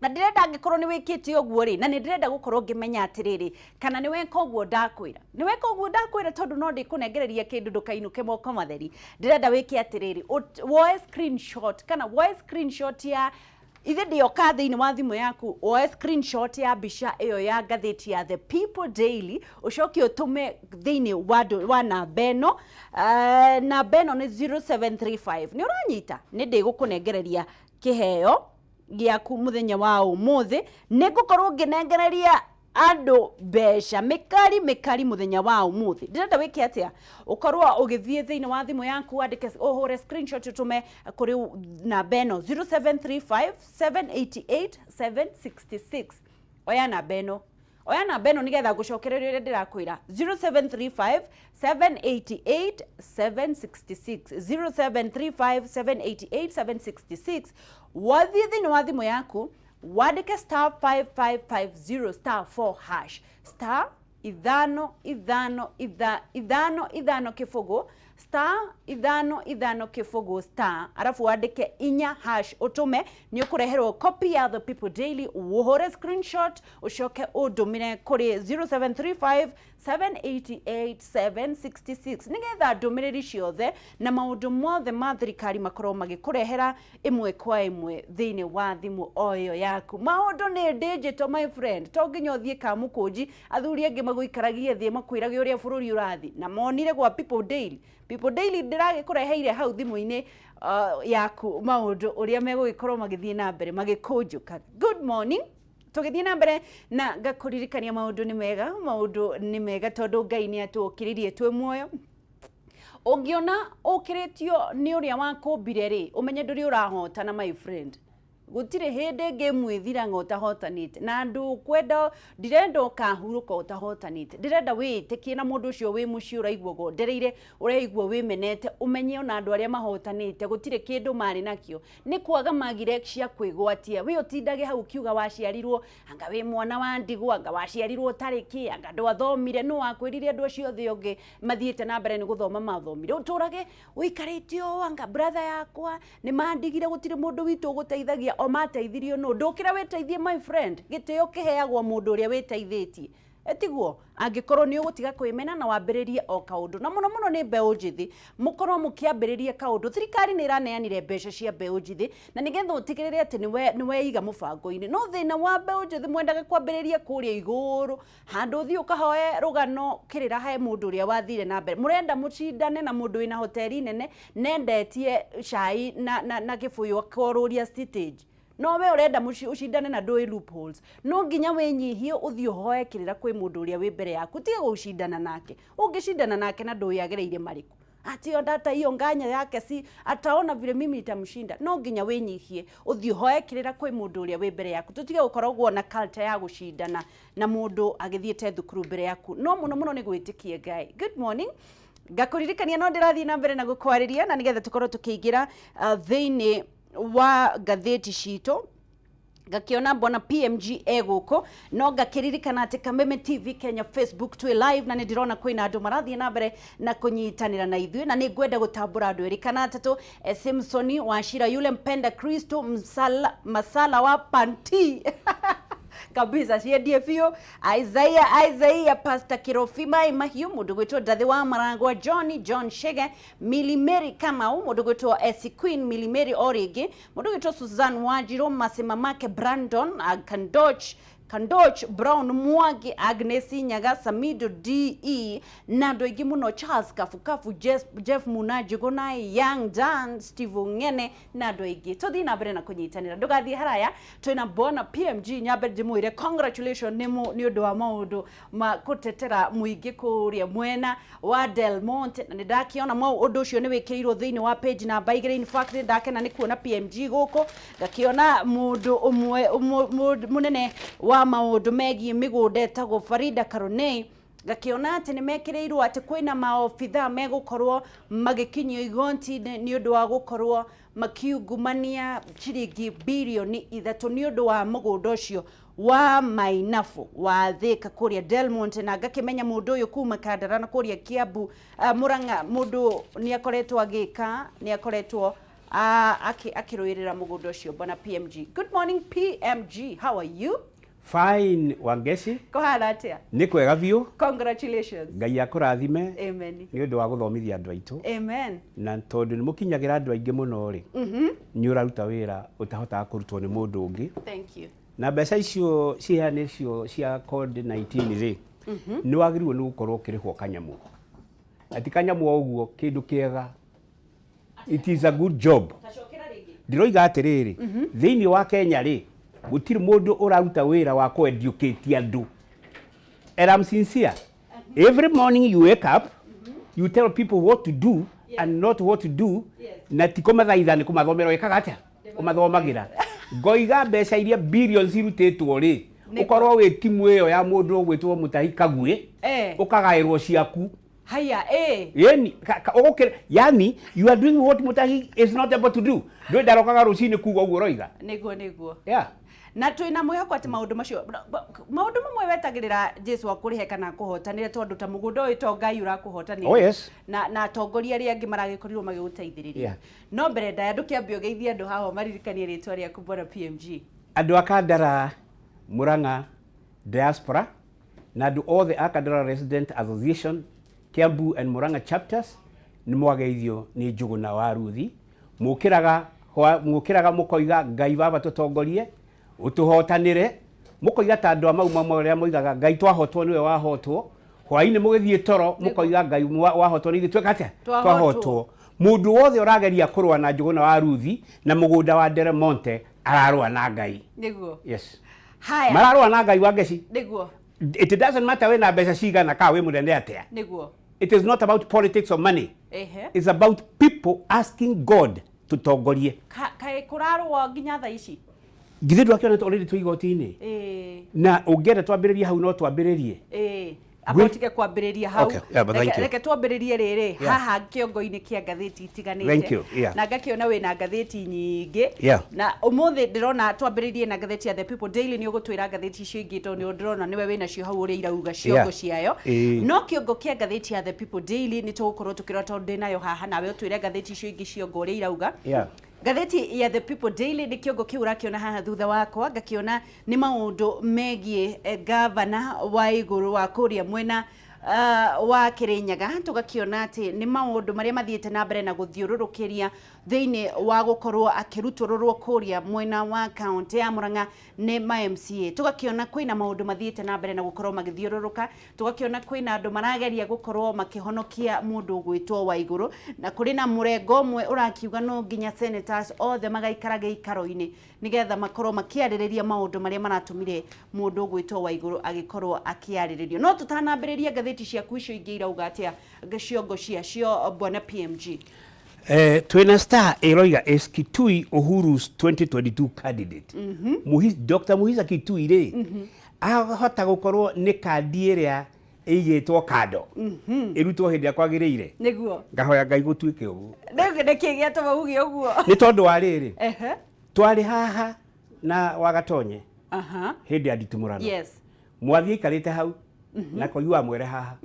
na ndĩrenda angĩkorwo nĩ wĩkĩte ũguo rĩ, na nĩ ndĩrenda gũkorwo ngĩmenya atĩrĩrĩ kana nĩ weka ũguo ndakwĩra, nĩ weka ũguo ndakwĩra, tondũ no ndĩkũnengereria kĩndũ ndũkainũke moko matheri. Ndĩrenda wĩke atĩrĩrĩ, woe screenshot, kana woe screenshot ya ithe ndĩoka thĩinĩ wa thimũ yaku, woe screenshot ya mbica ĩyo ya ngathĩti ya The People Daily, ũcoke ũtũme thĩinĩ wa namba ĩno. Namba ĩno nĩ 0735. Nĩ ũranyita? Nĩ ndĩgũkũnengereria kĩheo gĩaku mũthenya wa ũmũthĩ. Nĩ ngũkorwo ngĩnengereria andũ mbeca mĩkari mĩkari mũthenya wa ũmũthĩ. Ndĩrenda wĩke atĩa? Ũkorwo ũgĩthiĩ thĩinĩ wa thimũ yaku, wandĩke, ũhũre screenshot, ũtũme kũrĩ namba ĩno 0735 788 766. Oya namba ĩno, oya namba ĩno nĩgetha ngũcokererie ũrĩa ndĩrakwĩra: 0735 788 766, 0735 788 766. Wathiĩ thĩinĩ wa thimũ yaku, wandĩke star 5550 star 4 hash, star 5 5 5 5 0 star 5 5 0 star arafu wandĩke 4 hash ũtũme nĩ ũkũreherwo copy ya The People Daily, ũhũre screenshot ũcoke ũndũmĩre kũrĩ 0735 788 766 nĩgetha ndũmĩrĩri ciothe na maũndũ mothe ma thirikari makorwo magĩkũrehera ĩmwe kwa ĩmwe thĩinĩ wa thimũ o ĩyo yaku. Maũndũ nĩ digital, my friend, to nginya ũthiĩ kamũkũnji athuri angĩ magũikaragie thĩ makwĩrage ũrĩa bũrũri ũrathiĩ na monire gwa People Daily. People Daily ndĩragĩkũreheire hau thimũ-inĩ yaku maũndũ ũrĩa megũgĩkorwo magĩthiĩ na mbere magĩkũnjũka. Good morning, tũgĩthiĩ na mbere na ngakũririkania maũndũ nĩ mega, maũndũ nĩ mega tondũ Ngai nĩ atũkĩrĩrie twĩ muoyo. Ũngĩona ũkĩrĩtio nĩ ũrĩa wakũmbire rĩ, ũmenye ndũrĩ ũrahotana, my friend. Gũtirĩ hĩndĩ ngĩmu ĩthiraga ũtahotanĩte na ndũkwenda, ndirenda ũkahurũka ũtahotanĩte, ndĩrenda wĩĩtĩkie na mũndũ ũcio wĩ mũciĩ ũraigua gondereire, ũraigua wĩmenete, ũmenye ona andũ arĩa mahotanĩte gũtirĩ kĩndũ marĩ nakĩo, nĩ kwaga magire cia kwĩgwatia. We ũtindage hau ũkiuga waciarirwo anga wĩ mwana wa ndigwa, anga waciarirwo ũtarĩ kĩ, anga ndwathomire, nũ wakwĩrire andũ acio othe ũngĩ mathiĩte na mbere nĩ gũthoma mathomire? Ũtũrage ũikarĩte ũũ, anga brother yakwa nĩ mandigire, gũtirĩ mũndũ witũ ũgũteithagia, o mateithirio nũ? Ndũkĩra wĩteithie, my friend. Gĩtĩo kĩheagwo mũndũ ũrĩa wĩteithĩtie, etiguo? Angĩkorwo nĩ ũgũtiga kwĩmena na wambĩrĩrie o kaũndũ, na mũno mũno nĩ mbeũ njĩthĩ, mũkorwo mũkĩambĩrĩria kaũndũ. Thirikari nĩ ĩraneanire mbeca cia mbeũ njĩthĩ na nĩgetha ũtigĩrĩre atĩ nĩwe weiga mũbango-inĩ. No thĩna wa mbeũ njĩthĩ, mwendaga kwambĩrĩria kũrĩa igũrũ handũ ũthiĩ ũkahoe rũgano kĩrĩra he mũndũ ũrĩa wathire na mbere. Mũrenda mũcindane na mũndũ wĩna hoteli nene nendetie cai na kĩbũyũ akorũria stage, no we ũrenda ũcindane na ndũĩ loopholes. No nginya wĩnyihie, ũthiĩ ũhoe kĩrĩra kwĩ mũndũ ũrĩa wĩ mbere yaku, tiga gũcindana nake. Ũngĩcindana nake na ndũĩ agereire marĩkũ, ati hata hiyo nganya yake si ataona vile mimi nitamshinda. No nginya wĩnyihie, ũthiĩ ũhoe kĩrĩra kwĩ mũndũ ũrĩa wĩ mbere yaku. Tũtige gũkoragwo na culture ya gũcindana na mũndũ agĩthiĩte thukuru mbere yaku, no mũno mũno nĩ gwĩtĩkia Ngai. Good morning, ngakũririkania no ndĩrathiĩ na mbere na gũkwarĩria na nĩgetha tũkorwo tũkĩingĩra thĩinĩ wa ngathĩti citũ. Ngakĩona mbona PMG e gũkũ, no ngakĩririkana atĩ Kameme TV Kenya Facebook twĩ live na nĩ ndĩrona kwĩna andũ marathiĩ na mbere na kũnyitanĩra na ithuĩ, na nĩ ngwenda gũtambũra andũ erĩ kana atatũ. Simpson Wachira, yule mpenda Kristo, msala, masala wa panti kabisa, ciendie biũ. Isaiah Isaiah, Pastor Kirofi Mai Mahiũ, mũndũ gwĩtwo Ndathi wa Marangwa, Johnny John Shege, Milimeri Kamau, mũndũ gwĩtwo Esi Queen Milimeri, o rĩngĩ mũndũ gwĩtwo Susan Wanjiru, Masimamake Brandon, Kandoch Kandoch Brown Mwangi, Agnes Nyaga, Samido DE na andũ aingĩ mũno, Charles Kafukafu, Jeff Munajuguna, Young Dan, Steve Ng'ene na andũ aingĩ. Tũthiĩ na mbere na kũnyitanĩra, ndũgathiĩ haraya. Twĩna bwana PMG. Nyambe ndĩmwĩre congratulation nĩ ũndũ wa maũndũ ma kũtetera mũingĩ kũrĩa mwena wa Del Monte, na nĩ ndakĩona mau ũndũ ũcio nĩ wĩkĩrĩirwo thĩinĩ wa page namba 2. In fact, nĩ ndakena nĩ kuona PMG gũkũ. Ngakĩona mũndũ ũmwe mũnene wa maũndũ megiĩ mĩgũnda etagwo Farida Karonei, ngakĩona atĩ nĩ mekĩrĩirwo atĩ kwĩna maobitha megũkorwo magĩkinyio igoti-inĩ nĩ ũndũ wa gũkorwo makiungumania ciringi birioni 3 nĩ ũndũ wa mũgũnda ũcio wa Mainabu wa Thika kũrĩa Del Monte. Na ngakĩmenya mũndũ ũyũ kuma Kandara na kũrĩa Kiambu, Murang'a, mũndũ nĩ akoretwo agĩka, nĩ akoretwo akĩrũĩrĩra mũgũnda ũcio. Bwana PMG, good morning. PMG, how are you? Fine, Wangeci. Kũhana atĩa? Nĩ kwega biũ. Congratulations. Ngai akũrathime. Amen. Nĩ ũndũ wa gũthomithia andũ aitũ. Amen. Na tondũ nĩ mũkinyagĩra andũ aingĩ mũno rĩ, nĩ ũraruta wĩra ũtahotaga kũrutwo nĩ mũndũ ũngĩ. Thank you. Na mbeca icio ciheana icio cia COVID-19 rĩ, nĩ wagĩrĩirwo nĩ gũkorwo ũkĩrĩhwo kanyamũ, na ti kanyamũ o ũguo, kĩndũ kĩega. It is a good job. Tacokera rĩngĩ. Ndiroiga atĩrĩrĩ, thĩinĩ wa Kenya rĩ, gũtirĩ mũndũ ũraruta wĩra wa kũ-educate andũ, and I'm sincere. Every morning you wake up, you tell people what to do and not what to do. Na ti kũmathaitha, nĩ kũmathomera. Wĩkaga atĩa ũmathomagĩra? Ngoiga mbeca iria billions irutĩtwo rĩ, ũkorwo wĩ timu ĩyo ya mũndũ ũgwĩtwo Mũtahi Kagwe, ũkagaĩrwo ciaku. Haya, eh. Yani yani you are doing what Mutahi is not able to do. Ndũĩ ndarokaga rũcinĩ kuga ũguo ũroiga. Nĩguo, nĩguo. Yeah. Na twĩna mwĩhoko atĩ maũndũ macio, maũndũ mamwe wetagĩrĩra Jesu akũrĩhe kana akũhotanĩre, tondũ ta mũgũnda ũyũ to Ngai ũrakũhotanĩra Oh, yes. na atongoria arĩa angĩ maragĩkorirwo magĩgũteithĩrĩria. No mbere ndaya, ndũkĩambie ũgeithie andũ haha, maririkanie rĩtwa rĩaku, bwana PMG. Andũ a Kandara Murang'a diaspora na andũ othe a Kandara Resident Association, Kiambu and Murang'a chapters, nĩ mwageithio nĩ Njũgũna wa Ruthi. Mũkĩraga mũkoiga, "Ngai baba, tũtongorie, ũtũhotanĩre." Mũkoiga ta andũ a mau mamwe arĩa moigaga, "Ngai, twahotwo nĩwe wahotwo." Hwainĩ mũgĩthiĩ toro mũkoiga, "Ngai, wahotwo nĩ ithuĩ tweka atĩa?" Twahotwo. Twahotwo. Mũndũ wothe ũrageria kũrũa na Njũgũna wa Ruthi na mũgũnda wa Deremonte ararũa na Ngai. Yes. Haya. Mararũa na Ngai wa ngeci. It doesn't matter wĩna mbeca cigana kana wĩ mũnene atĩa. It is not about politics or money. It's about people asking God tũtongorie. Kaĩ kũrarũa nginya thaa ici? Githĩ ndwakĩona already twĩ igoti-inĩ? Ĩĩ. Na ũngĩenda twambĩrĩrie hau, no twambĩrĩrie. Ĩĩ, amba ũtige kwambĩrĩria hau. Okay, yeah, but thank you. Reke twambĩrĩrie rĩrĩ haha kĩongo-inĩ kĩa ngathĩti itiganĩte. Thank you, yeah. Na ngakĩona wĩna ngathĩti nyingĩ. Na ũmũthĩ ndĩrona twambĩrĩrie na ngathĩti ya The People Daily. Nĩ ũgũtwĩra ngathĩti icio ingĩ, tondũ nĩ ndĩrona nĩwe wĩnacio hau, ũrĩa irauga ciongo ciayo. No kĩongo kĩa ngathĩti ya The People Daily nĩ tũgũkorwo tũkĩrora, tondũ ndĩnayo haha, nawe ũtwĩre ngathĩti icio ingĩ ciongo ũrĩa irauga. Ngathĩti ya The People Daily nĩ kĩongo kĩu ũrakĩona haha thutha wakwa. Ngakĩona nĩ maũndũ megiĩ gavana wa igũrũ wa kũrĩa mwena wa Kĩrĩnyaga. Tũgakĩona atĩ nĩ maũndũ marĩa mathiĩte na mbere na gũthiũrũrũkĩria thĩinĩ wa gũkorwo akĩrutũrũrwo kũrĩa mwena wa kaũntĩ ya Murang'a nĩ ma MCA. Tũgakĩona kwĩna maũndũ mathiĩte na mbere na gũkorwo magĩthiũrũrũka. Tũgakĩona kwĩna andũ marageria gũkorwo makĩhonokia mũndũ ũgwĩtwo Waigũrũ, na kũrĩ na mũrengo ũmwe ũrakiuga no nginya senators othe magaikara gĩikaro-inĩ nĩgetha makorwo makĩarĩrĩria maũndũ marĩa maratũmire mũndũ ũgwĩtwo Waigũrũ agĩkorwo akĩarĩrĩrio. No tũtanambĩrĩria, ngathĩti ciaku icio ingĩ irauga atĩa ciongo ciacio, bwana PMG? Twĩna Star ĩroiga, "Is Kitui Uhuru's 2022 candidate?" Dr. Muhisa Kitui rĩ, ahota gũkorwo nĩ kandi ĩrĩa ĩigĩtwo kando ĩrutwo hĩndĩ ĩrĩa kwagĩrĩire. Ngahoya Ngai gũtuĩke ũguo. Rĩu nĩkĩ gĩatũma uge ũguo? Nĩ tondũ wa rĩrĩ, twarĩ haha na Wagatonye hĩndĩ ya nditimũrano. Mwathi aikarĩte hau na koiua mwere haha,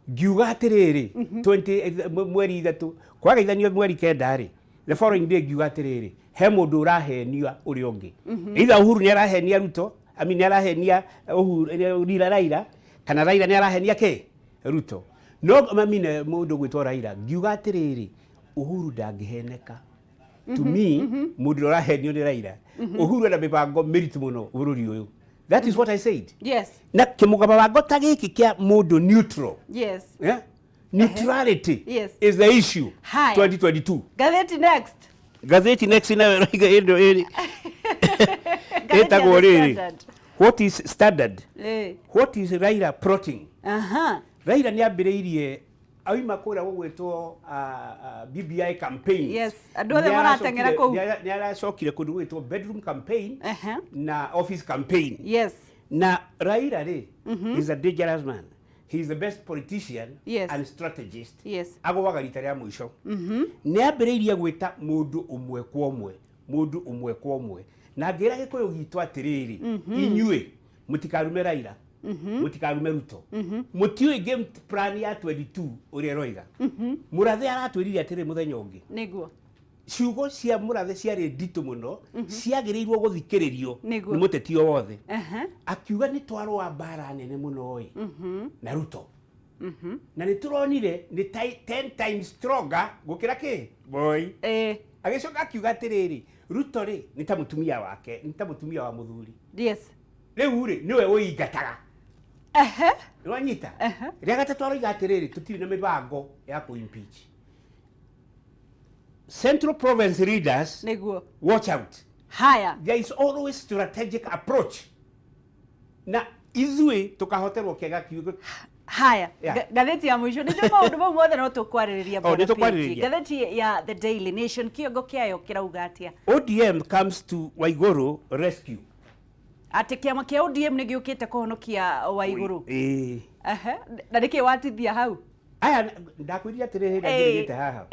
ngiuga atĩrĩrĩ, 20 mweri 3 kwagaithanio mweri 9 rĩ, the following day ngiuga atĩrĩrĩ, he mũndũ ũrahenia ũrĩa ũngĩ. Either Uhuru nĩ arahenia Ruto, I mean, nĩ arahenia Uhuru Raila, Raila kana Raila nĩ arahenia kĩ Ruto. No I mean, mũndũ gwĩtwo Raila, ngiuga atĩrĩrĩ, Uhuru ndangĩheneka. To me, mũndũ ũrĩa ũrahenio nĩ Raila. Uhuru ena mĩbango mĩritũ mũno bũrũri ũyũ. That is what I said. Na kĩmũbango ta gĩkĩ kĩa mũndũ neutral, yeah? Neutrality is the issue. Haya. 2022. Ngathĩti next. Ngathĩti next nayo ĩroiga ĩndo ĩrĩ Ngathĩti ya ĩtagwo The rĩrĩ, Standard. What is Standard? What is Raila plotting? Raila nĩ ambĩrĩirie auma kũrĩa gũgwĩtwo BBI campaign. Yes, andũ othe marateng'era kũu. Nĩ aracokire kũndũ gũgwĩtwo bedroom campaign na office campaign. Na Raila rĩ, is a dangerous man. He is the best politician and strategist. Agũaga rita rĩa mũico. Nĩ ambĩrĩirie gwĩta mũndũ ũmwe kwa ũmwe, mũndũ ũmwe kwa ũmwe, na ngĩra Gĩkũyũ gitũ atĩrĩrĩ, inyuĩ mũtikarume Raila, mũtikarume Ruto, mũtiũĩ game plan ya 22 ũrĩa ĩroiga. Mũrathe aratwĩrire atĩrĩ mũthenya ũngĩ, ciugo cia Mũrathe ciarĩ nditũ mũno, ciagĩrĩirwo gũthikĩrĩrio nĩ mũteti o wothe. Akiuga nĩ twarũa mbara nene mũno ĩ na Ruto, na nĩ tũronire nĩ 10 times stronger gũkĩra kĩ Moi. Agĩcoka akiuga atĩrĩrĩ, Ruto rĩ, nĩ ta mũtumia wake, nĩ ta mũtumia wa mũthuri. Rĩu rĩ, nĩwe ũingataga. Nĩwanyita? Rĩa gatatũ aroiga atĩrĩrĩ, tũtirĩ na mĩbango ya kũ impeach Central Province leaders. Watch out. Haya. There is always strategic approach na ithuĩ tũkahoterwo kĩaga kiugo. Haya. Yeah. Ngathĩti ya mũico, nĩnjũ maũndũ mau mothe no tũkwarĩrĩria, Oh, bwana nĩ tũkwarĩrĩria. PG. Ngathĩti ya The Daily Nation, kĩongo kĩayo kĩrauga atĩa? "ODM comes to Waiguru rescue." Atĩ kĩama kĩa ODM nĩ gĩũkĩte kũhonokia Waigũrũ. Ĩĩ. Ehe, na nĩkĩ watithia hau? Aya, ndakwĩrire atĩrĩ hĩndĩ njĩrĩgĩte haha.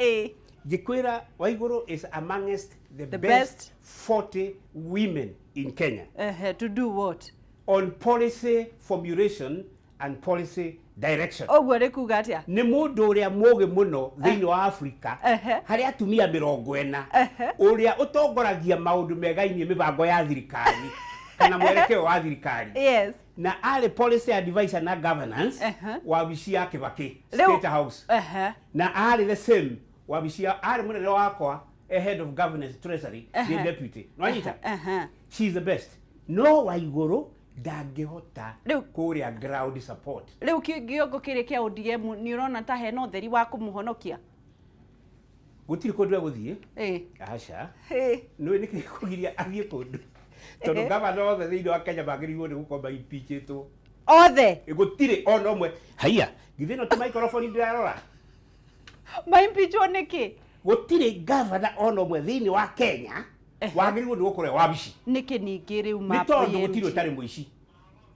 Ngĩkwĩra Waiguru is amongst the The best best. 40 women in Kenya Ehe, to do what? On policy formulation and policy direction. Ũguo nĩ kuga atĩa? Nĩ mũndũ ũrĩa mũgĩ mũno thĩinĩ wa Afrika harĩ atumia 40 ũrĩa ũtongoragia maũndũ megainie mĩbango ya thirikari kana mwerekeo wa thirikari, na arĩ policy advisor na governance wabici ya Kibaki, State House, na arĩ the same wabici ya arĩ mũnene wakwa, a head of governance, treasury, the deputy. Nwanyita? Ehe. She is the best, no Waiguru ndangĩhota kũrĩa ground support. Rĩu kĩongo kĩrĩ kĩa ODM, nĩ ũrona ta hena ũtheri wa kũmũhonokia? Gũtirĩ kũndũ egũthiĩ. Aca. Nĩ nĩkĩ kũgiria athiĩ kũndũ, tondũ gavana othe thĩinĩ wa Kenya magĩrĩirwo nĩ gũkorwo maimpeachĩtwo. Othe? Gũtirĩ ona ũmwe. Haiya, githĩ ĩno ti microphone ndĩrarora? Maimpeachwo nĩkĩ? Gũtirĩ gavana ona ũmwe thĩinĩ wa Kenya wagĩrĩirwo nĩ gũkorwo e wabici. Nĩkĩ ningĩ rĩu? Nĩ tondũ gũtirĩ ũtarĩ mũici.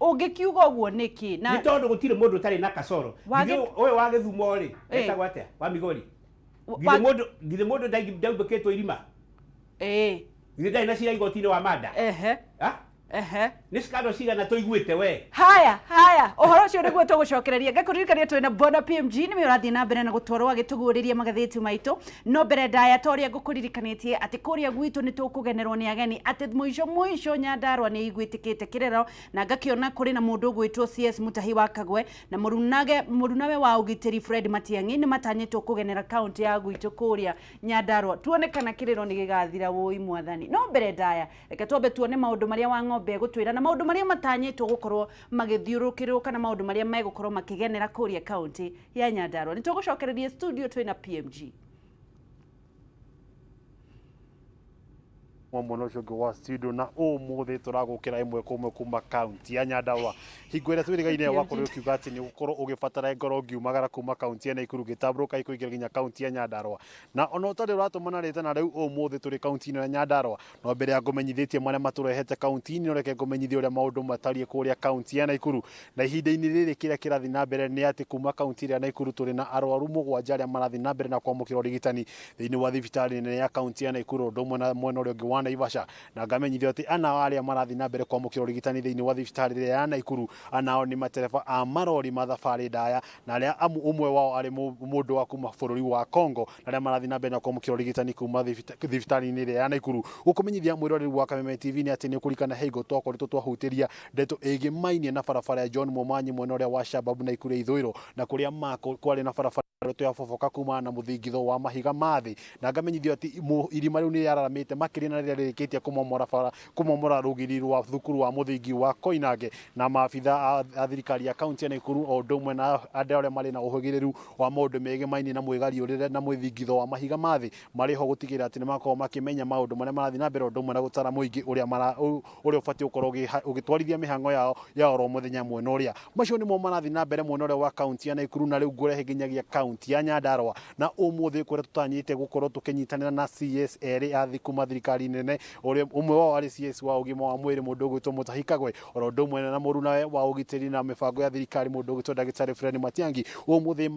Ũngĩkiuga ũguo nĩkĩ na Nĩ tondũ gũtirĩ mũndũ ũtarĩ na kasoro. Githĩ ũyũ wa Gĩthumo rĩ, etagwo atĩa, wa Migori? Githĩ mũndũ ndaumbĩkĩtwo irima? Githĩ ndarĩ na cira igoti-inĩ wa manda? Ah? Nĩ scandal cigana tũiguĩte we? Haya haya, ũhoro ũcio nĩguo tũgũcokereria. Ngakũririkania twĩna Bwana PMG, nĩwe ũrathiĩ na mbere na gũtwarwo agĩtũguũrĩria magathĩti maitũ. No mbere ndaya, ta ũrĩa ngũkũririkanĩtie atĩ kũrĩa gwitũ nĩ tũkũgenerwo nĩ ageni, atĩ mũico mũico Nyandarũa nĩ iguĩtĩkĩte kĩrero, na ngakĩona kũrĩ na mũndũ ũgwĩtwo CS Mutahi wa Kagwe na mũrunage mũrunawe wa ũgitĩri Fred Matiang'i nĩ matanyĩtwo kũgenera kaunti ya gwitũ kũrĩa Nyandarũa, tuone kana kĩrĩro nĩ gĩgathira. Wũi mwathani! No mbere ndaya, reke twambe tuone maũndũ marĩa wa ng'ombe egũtwĩra na maũndũ marĩa matanyĩtwo gũkorwo magĩthiũrũrũkĩrwo kana maũndũ marĩa megũkorwo makĩgenera kũrĩa kaunti ya Nyandarũa. Nĩ tũgũcokereria studio twĩna PMG. Mwena ũcio ũngĩ wa studio na ũmũthĩ tũragũkĩra ĩmwe kwa ĩmwe kuma kaunti ya Nyandarũa, hingo ĩrĩa twĩrĩgaine wakorwo ũkiuga atĩ nĩ ũgũkorwo ũgĩbatara ngoro ngiumagara kuma kaunti ya Naikuru ngĩtambũrũka ikũingĩra nginya kaunti ya Nyandarũa, na ona ũtarĩ ũratũmana rĩtana. Rĩu ũmũthĩ tũrĩ kaunti-inĩ ya Nyandarũa, no mbere ya ngũmenyithĩtie marĩa matũrehete kaunti-inĩ, reke ngũmenyithie ũrĩa maũndũ matariĩ kũrĩa kaunti ya Naikuru. Na ihinda-inĩ rĩrĩ, kĩrĩa kĩrathiĩ na mbere nĩ atĩ kuma kaunti ĩrĩa ya Naikuru tũrĩ na arwaru 7 arĩa marathiĩ na mbere na kwamũkĩra ũrigitani thĩinĩ wa thibitarĩ nene ya kaunti ya Naikuru, ũndũ ũmwe na mwena ũrĩa ũngĩ wa Naivasha. Na ngamenyithio atĩ ana arĩa marathiĩ na mbere kwamũkĩra ũrigitani thĩinĩ wa thibitarĩ ĩrĩa ya Naikuru, anao nĩ matereba a marori ma thabarĩ ndaya, na arĩa amu ũmwe wao arĩ mũndũ wa kuma bũrũri wa Congo, na arĩa marathiĩ na mbere na kwamũkĩra ũrigitani kuma thibitarĩ-inĩ ĩrĩa ya Naikuru. Gũkũmenyithia mwĩroreri wa Kameme TV nĩ atĩ nĩ ũkũririkana hingo twakoretwo twahutĩria ndeto ĩgĩmainie na barabara ya John Momanyi mwena ũrĩa wa Shababu Naikuru ya ithũĩro, na kũrĩa kwarĩ na barabara ya boboka kumana na mũthingitho wa mahiga ma thĩ. Na ngamenyithio atĩ irima rĩu nĩ rĩararamĩte makĩria na rĩrĩa rĩrĩkĩtie kũmomora bara, kũmomora rũgiri rwa thukuru wa mũthingi wa Koinange. Na maabitha a thirikari ya kaunti ya Naikuru, o ũndũ ũmwe na andũ arĩa marĩ na ũhĩgĩrĩru wa maũndũ megemainie na mwĩgariũrĩre na mwĩthingitho wa mahiga ma thĩ, marĩ ho gũtigĩrĩra atĩ nĩ makorwo makĩmenya maũndũ marĩa marathiĩ na mbere, ũndũ ũmwe na gũtara mũingĩ ũrĩa ũbatiĩ gũkorwo ũgĩtwarithia mĩhang'o yao ya oro mũthenya mwena ũrĩa. Macio nĩmo marathiĩ na mbere mwena ũrĩa wa kaunti ya Naikuru. Na rĩu ngũrehe nginyagia kaunti ya Nyandarũa, na ũmũthĩ kũrĩa tũtanyĩte gũkorwo tũkĩnyitanĩra na CS erĩ a kuma thirikari nene, ũrĩa ũmwe wao arĩ CS wa ũgima wa mwĩrĩ, mũndũ ũgwĩtwo Mutahi Kagwe, oro ũndũ ũmwe na mũrunawe wa ũgitĩri na mĩbango ya thirikari, mũndũ ũgwĩtwo ndagĩtarĩ Fred Matiang'i. Ũmũthĩ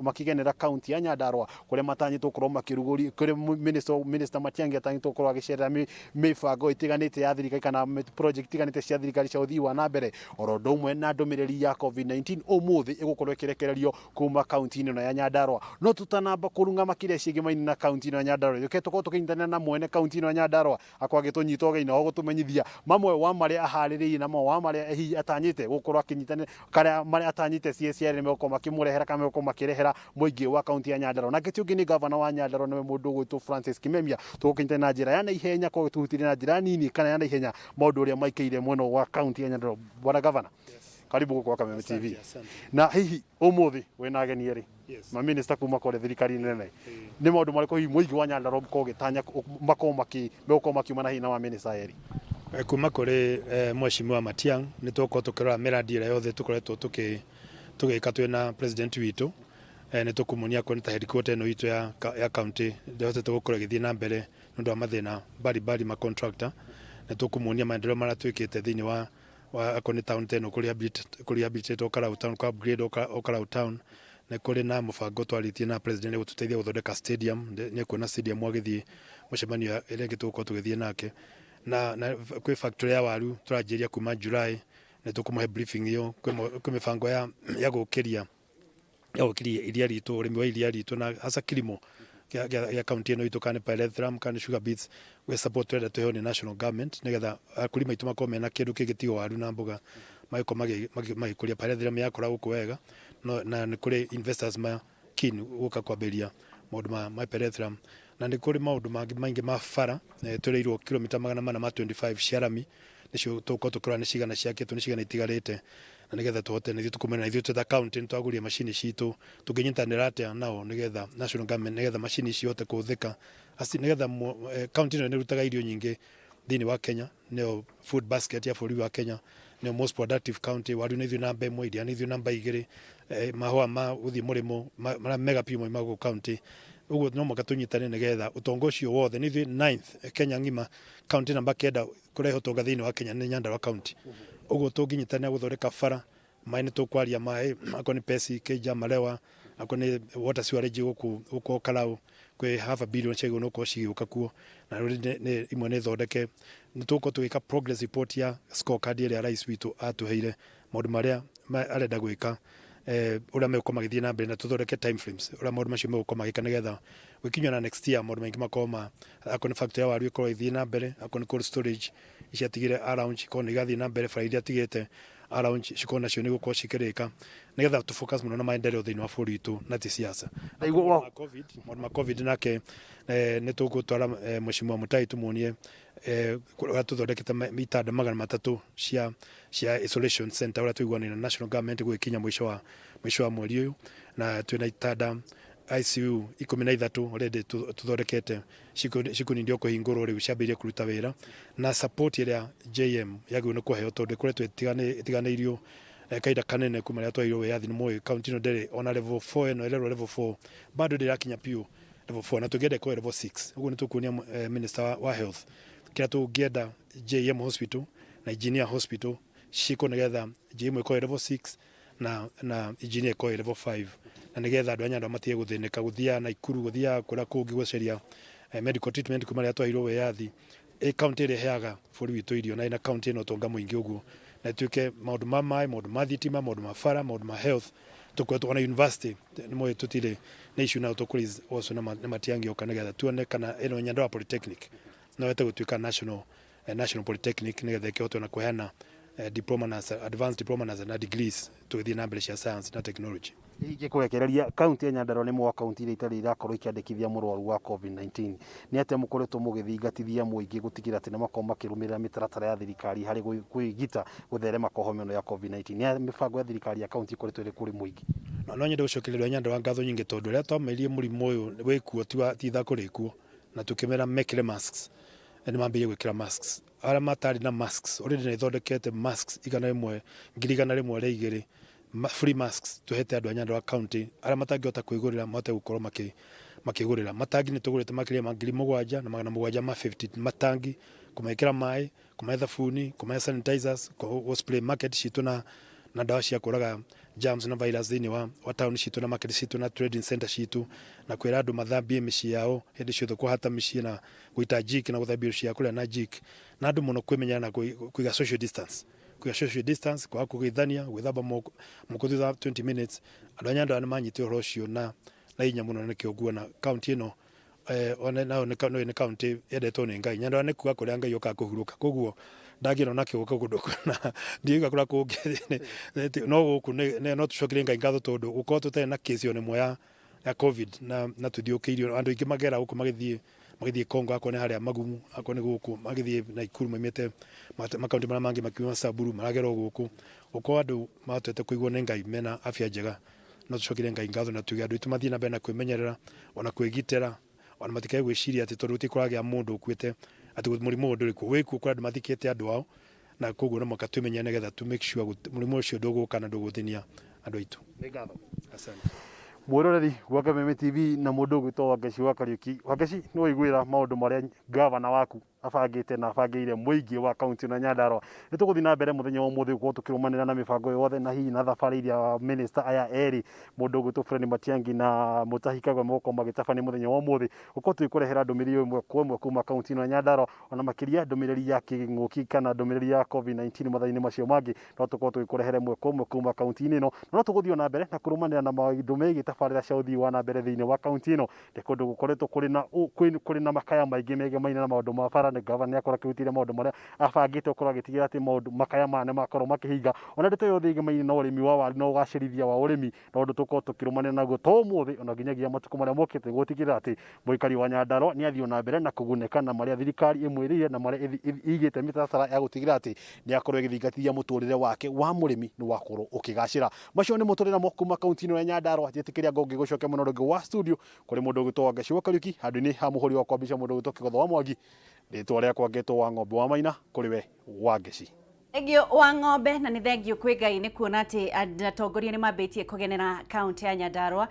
makĩgenera kaunti ya Nyandarũa, kũrĩa matanyĩtwo gũkorwo makĩrugũria, kũrĩa minister Matiang'i atanyĩtwo gũkorwo agĩcerera mĩbango ĩtiganĩte ya thirikari kana project itiganĩte cia thirikari cia ũthii wa na mbere, oro ũndũ ũmwe na ndũmĩrĩri ya COVID-19 ũmũthĩ ĩgũkorwo ĩkĩrekererio kuma kaunti-inĩ ĩno ya Nyandarũa. No tũtanamba kũrung'ama kĩrĩa ciĩgĩmaine na kaunti ĩno ya Nyandarũa, reke tũkorwo tũkĩnyitanĩra na mwene kaunti ĩno ya Nyandarũa, akorwo agĩtũnyita ũgeni na gũtũmenyithia mamwe wa marĩa aharĩrĩirie na mamwe wa marĩa hihi atanyĩte gũkorwo akĩnyitanĩra, karĩa marĩa atanyĩte CSR nĩ megũkorwo makĩmũrehera kana megũkorwo makĩrehera mũingĩ wa kaunti ya Nyandarũa. Nake ti ũngĩ nĩ gavana wa Nyandarũa, nĩwe mũndũ ũgwĩtwo Francis Kimemia. Tũgũkĩnyitanĩra na njĩra ya naihenya, kwa tũhutirie na njĩra nini kana ya naihenya maũndũ ũrĩa maikaire mwena wa kaunti ya Nyandarũa. Bwana gavana, karibu gũkũ kwa Kameme TV. Asante. Na hihi ũmũthĩ wĩna ageni erĩ, maminista kuma kũrĩa thirikari nene. Nĩ maũndũ marĩkũ hihi mũingĩ wa Nyandarũa ũngĩkorwo ũgĩtanya makorwo megũkorwo makiuma na hihi na maminista erĩ? Kuma kũrĩ mheshimiwa Matiang, nĩ tũgũkorwo tũkĩrora mĩradi ĩrĩa yothe tũkoretwo tũgĩka twĩna president witũ. Nĩ tũkũmuonia kuona ta headquarter ĩno itũ ya county ndĩhotete gũkorwo ĩgĩthiĩ na mbere nĩ ũndũ wa mathĩna mbalimbali ma contractor. Nĩ tũkũmuonia maendeleo marĩa twĩkĩte thĩinĩ wa akorwo nĩ town ta ĩno, kũ rehabilitate Olkalou town, kũ upgrade Olkalou town. Na Nĩ kũrĩ na mũbango twarĩtie na president gũtũteithia gũthondeka stadium. Nĩ kuona stadium agĩthiĩ mũcemanio ĩrĩa ĩngĩ tũgũkorwo tũgĩthiĩ nake. Na kwĩ factory ya waru tũranjĩrĩria kuma July, nĩ tũkũmũhe briefing ĩyo. Kwĩ mĩbango ya gũkĩria iria ritũ, ũrĩmi wa iria ritũ, na hasa kilimo gĩa kaunti ĩno itũ, kana nĩ pyrethrum kana nĩ sugar beets, gwĩ support tũrenda tũheo nĩ national government nĩgetha akulima aitũ makorwo mena kĩndũ kĩngĩ tiga waru na mboga, magĩkorwo magĩkũria pyrethrum yakũra gũkũ wega. No, na nĩ kũrĩ investors ma keen gũka kwambĩrĩria maũndũ ma pyrethrum. Na nĩ kũrĩ maũndũ mangĩ maingĩ ma bara, twĩrĩirwo kilomita 425 cia rami, nĩcio tũgũkorwo tũkĩrora nĩ cigana ciakĩtwo, nĩ cigana itigarĩte, na nĩgetha tũhote nĩthuĩ tũkũmenya na ithuĩ twĩ ta county nĩ twagũrire macini citũ, tũngĩnyitanĩra atĩa nao nĩgetha national government, nĩgetha macini ici ihote kũhũthĩka, nĩgetha county ĩno nĩ ĩrutaga irio nyingĩ thĩinĩ wa Kenya, nĩyo food basket ya bũrũri wa Kenya, nĩyo most productive county. Waru nĩ ithuĩ namba 1, iria nĩ ithuĩ namba 2, mahũa ma gũthiĩ mũrĩmo marĩa mega biũ moimaga gũkũ county. Ũguo no mũhaka tũnyitane nĩgetha ũtonga ũcio wothe, nĩ ithuĩ ninth Kenya ng'ima, county namba 9 kũrehe ũtonga thĩinĩ wa Kenya nĩ Nyandarua county. Ũguo tũngĩnyitanĩra gũthondeka bara, maĩ nĩ tũkwaria maĩ, akorwo nĩ Pesi, Keija, Malewa, akorwo nĩ water sewerage gũkũ Karau, kwĩ half a billion ciagĩrĩirwo nĩ gũkorwo cigĩũka kuo, na rĩu imwe nĩ thondeke. Nĩ tũgũkorwo tũgĩka progress report ya scorecard ĩrĩa rais witũ atũheire, maũndũ marĩa arenda gwĩka, ũrĩa megũkorwo magĩthiĩ na mbere, na tũthondeke time frames ũrĩa maũndũ macio megũkorwo magĩka, nĩgetha gũkinywo na next year maũndũ maingĩ makorwo ma akorwo nĩ factory ya waru ĩkorwo ĩgĩthiĩ na mbere, akorwo nĩ cold storage ici atigire around cikorwo nĩ igathiĩ na mbere, bara iria atigĩte around cikorwo nacio nĩ gũkorwo cikĩrĩka, nĩgetha tũ focus mũno na maendeleo thĩinĩ wa bũrũri witũ na ti siasa. Maũndũ ma COVID nake, nĩ tũgũtwara Mheshimiwa Mutai tũmuonie ũrĩa tũthondekete itanda 300 cia isolation center, ũrĩa tũiguanĩire na national government gũgĩkinya mũico wa mweri ũyũ, na twĩna itanda ICU 13 already tũthondekete, cikũnindio kũhingũrwo rĩu, ciambĩrĩrie kũruta wĩra. Na support ĩrĩa JM yagĩrĩirwo nĩ kũheo, tondũ ĩkoretwo ĩtiganĩirio kahinda kanene kuma rĩrĩa twaheirwo wĩyathi. Nĩ mũĩ kaunti ĩno ndĩrĩ ona level 4, ĩno ĩrerwo level 4, bado ndĩrakinya biũ level 4, na tũngĩenda ĩkorwo level 6. Ũguo nĩ tũkuonia minister wa health kĩrĩa tũngĩenda JM hospital na Engineer hospital ciĩkwo, nĩgetha JM ĩkorwo level 6 na Engineer ĩkorwo level 5, na nĩgetha andũ a Nyandarua matige gũthĩnĩka gũthiaga Naikuru, gũthiaga kũrĩa kũngĩ gũcaria medical treatment kuma rĩrĩa twaheirwo wĩyathi. Ĩ kaunti ĩrĩa ĩheaga bũrũri witũ irio, na ĩna kaunti ĩna ũtonga mũingĩ ũguo, na ĩtuĩke maũndũ ma maĩ, maũndũ ma thitima, maũndũ ma bara, maũndũ ma health, tũkoretwo ona university nĩ mũĩ tũtirĩ na issue nayo, tũkũ also na Matiang'i oka nĩgetha tuone kana ĩno Nyandarua Polytechnic no ĩhote gũtuĩka national polytechnic, nĩgetha ĩkĩhote ona kũheana diploma na advanced diploma na degrees tũgĩthiĩ na mbere cia science na technology. Ingĩkũrekereria, kaunti ya Nyandarua nĩ mwa kaunti iria itarĩ irakorwo ikĩandĩkithia mũrwaru wa COVID-19. Nĩ atĩa mũkoretwo mũgĩthingatithia mũingĩ gũtigĩrĩra atĩ nĩ makorwo makĩrũmĩrĩra mĩtaratara ya thirikari harĩ kwĩgita gũtherema kwa homa ĩno ya COVID-19? Nĩ mĩbango ya thirikari ya kaunti ĩkoretwo ĩrĩ kũrĩ mũingĩ? No nyende gũcokereria Nyandarua ngatho nyingĩ, tondũ rĩrĩa twameririe mũrimũ ũyũ wĩkuo, ti ithako rĩkuo, na tũkĩmera mekĩre masks, nĩ mambĩrĩirie gwĩkĩra masks. Arĩa matarĩ na masks, already nĩ ithondekete masks 100, 102,000 free masks tuhete andũ a Nyandarua county, arĩa matangĩhota kwĩgũrĩra mahote gũkorwo makĩgũrĩra matangi. Nĩ tũgũrĩte makĩria ma 7,750 matangi, kũmekĩra maĩ, kũmahe thabuni, kũmahe sanitizers, gũ spray market citũ na ndawa cia kũraga germs na virus thĩinĩ wa town citũ na market citũ na trading center citũ, na kwĩra andũ mathambie mĩciĩ yao hĩndĩ ciothe, kũhata mĩciĩ na gũita Jik na gũthambia cia kũrĩa na Jik, na andũ mũno kwĩmenyerera na kũiga social distance, kũiga social distance, kwaga kũgeithania, gwĩthamba moko thutha wa 20 minutes. Andũ a Nyandarua nĩ manyitire ũhoro ũcio na hinya mũno, nĩkĩo nguona kaunti ĩno ona nayo nĩ kaunti yendetwo nĩ Ngai. Nyandarua nĩ kuga kũrĩa Ngai okaga kũhurũka, koguo ndangĩona nakĩo gũka kũndũ kũna ndiuga kũrĩa kũngĩ, no gũkũ no tũcokerie Ngai ngatho, tondũ gũkorwo tũtarĩ na kesi ona ĩmwe ya COVID na tũthiũkĩirio. Andũ aingĩ magera gũkũ magĩthiĩ Kongo, akorwo nĩ harĩa Magumu, akorwo nĩ gũkũ magĩthiĩ Naikuru, maumĩte makaunti marĩa mangĩ, makiuma Samburu, maragera gũkũ. Gũkorwo andũ mahotete kũigwo nĩ Ngai mena afya njega, no tũcokerie Ngai ngatho na tuge andũ aitũ mathiĩ na mbere na kwĩmenyerera ona kwĩgitĩra, ona matikae gwĩciria atĩ tondũ gũtirĩ kũragĩa mũndũ ũkuĩte atĩ mũrimũ ũyũ ndũrĩ kuo. Wĩkuo, kũrĩ andũ mathikĩte andũ ao, na koguo no mũhaka twĩmenyerere nĩgetha to make sure mũrimũ ũcio ndũgũka na ndũgũthĩnia andũ aitũ. Nĩ ngatho. Asante. Mwĩroreri wa Kameme TV na mũndũ ũgwĩtwo Wangeci wa Kariũki. Wangeci, nĩ waiguĩra maũndũ marĩa gavana waku Abangĩte na abangĩire mũingĩ wa kaunti na Nyandarua. Nĩ tũgũthiĩ na mbere mũthenya wa ũmũthĩ gũkorwo tũkĩrũmanĩra na mĩbango yothe na hihi na thabarĩ iria minister aya erĩ, mũndũ ũgwĩtwo Fred Matiang'i na Mutahi Kagwe, megũkorwo magĩtabania mũthenya wa ũmũthĩ, gũkorwo tũgĩkũrehera ndũmĩrĩri ĩmwe kwa ĩmwe kuma kaunti ĩno ya Nyandarua, ona makĩria ndũmĩrĩri ya kĩng'ũki kana ndũmĩrĩri ya COVID-19 mathaa-inĩ macio mangĩ no tũkorwo tũgĩkũrehera ĩmwe kwa ĩmwe kuma kaunti-inĩ ĩno. Na no tũgũthiĩ ona mbere na kũrũmanĩra na maũndũ megiĩ tabarĩra cia ũthii wa na mbere thĩinĩ wa kaunti ĩno. Nĩ kũndũ gũkoretwo kũrĩ na kũrĩ na makaya maingĩ megemaine na maũndũ ma bara, nĩ gavana nĩ akorwo akĩrutĩire maũndũ marĩa abangĩte gũkorwo agĩtigĩrĩra atĩ maũndũ makaya maya nĩ makorwo makĩhinga. Ona ndeto ĩyo ĩgemaine na ũrĩmi wa waru na ũgacĩrithia wa ũrĩmi na ũndũ tũkorwo tũkĩrũmanĩra naguo to ũmũthĩ ona nginyagia matukũ marĩa mokĩte, gũtigĩrĩra atĩ mũikari wa Nyandarua nĩ athiĩ ona mbere na kũgunĩka na marĩa thirikari ĩmwĩrĩire na marĩa ĩigĩte mĩtaratara ya gũtigĩrĩra atĩ nĩ akorwo ĩgĩthingatithia mũtũrĩre wake wa mũrĩmi nĩ wakorwo ũkĩgacĩra. Macio nĩ mũtũrĩre namo kuma kaunti ĩno ya Nyandarua. Njĩtĩkĩria ngũngĩ gũcokia mũno rĩngĩ wa studio kũrĩ mũndũ ũgwĩtwo Wangeci wa Kariuki handũ-inĩ ha mũhũri wakwa mbica mũndũ ũgwĩtwo Kĩgotho wa Mwangi. Rĩtwa rĩakwa ngetwo wa Ng'ombe wa Maina. Kũrĩ we Wangeci. Thengio wa Ng'ombe, na nĩ thengio kwĩ Ngai nĩ kuona atĩ atongoria nĩ mambĩtie kũgenera kaunti ya Nyandarua.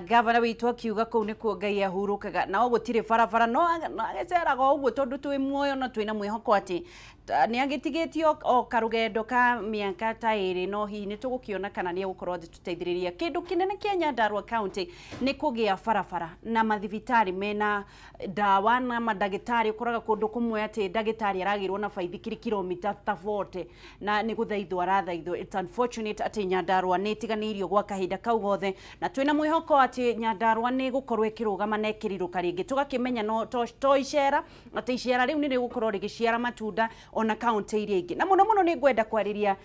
Gavana witũ akiuga kũu nĩkuo Ngai ahurũkaga, no gũtirĩ barabara, no agĩceraga o ũguo tondũ twĩ muoyo na twĩna mwĩhoko atĩ nĩ agĩtigĩtio o karũgendo ka mĩaka ta 2, no hihi nĩ tũgũkĩona kana nĩ egũkorwo agĩtũteithĩrĩria. Kĩndũ kĩnene kĩa Nyandarua kaunti nĩ kũgĩa barabara na mathibitarĩ mena ndawa na mandagĩtarĩ. Ũkoraga kũndũ kũmwe atĩ ndagĩtarĩ aragĩrwo na baithikiri kilomita ta 40 na nĩ gũthaithwo arathaithwo. It's unfortunate atĩ Nyandarua nĩ ĩtiganĩirio gwa kahinda kau gothe, na twĩna mwĩhoko atĩ Nyandarua nĩ ĩgũkorwo ĩkĩrũgama na ĩkĩrirũka rĩngĩ, tũgakĩmenya no to icera, atĩ icera rĩu nĩ rĩgũkorwo rĩgĩciara matunda ona kaunti iria ingĩ. Na mũno mũno nĩ ngwenda kwarĩria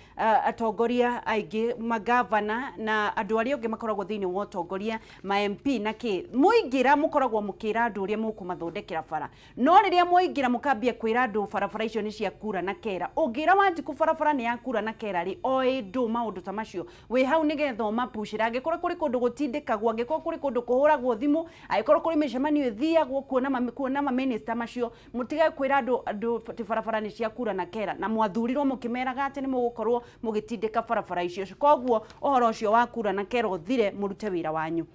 atongoria aingĩ, magavana na andũ arĩa angĩ makoragwo thĩinĩ wa ũtongoria, ma MP na kĩ. Mũingĩra mũkoragwo mũkĩra andũ ũrĩa mũkũmathondekera bara, no rĩrĩa mwaingĩra mũkambia kwĩra andũ barabara icio nĩ cia kura na kera. Ũngĩra Wanjikũ barabara nĩ ya kura na kera rĩ, oĩ ndũ maũndũ ta macio wĩ hau nĩgetha ũmapucĩra. Angĩkorwo kũrĩ kũndũ gũtindĩkagwo, angĩkorwo kũrĩ kũndũ kũhũragwo thimũ, angĩkorwo kũrĩ mĩcemanio ĩthiagwo kuona mamĩnĩsta macio, mũtige kwĩra andũ atĩ barabara nĩ cia kura na kera, na mwathurirwo mũkĩmeraga atĩ nĩ mũgũkorwo mũgĩtindĩka barabara icio. Koguo ũhoro ũcio wa kura na kera ũthire, mũrute wĩra wanyu.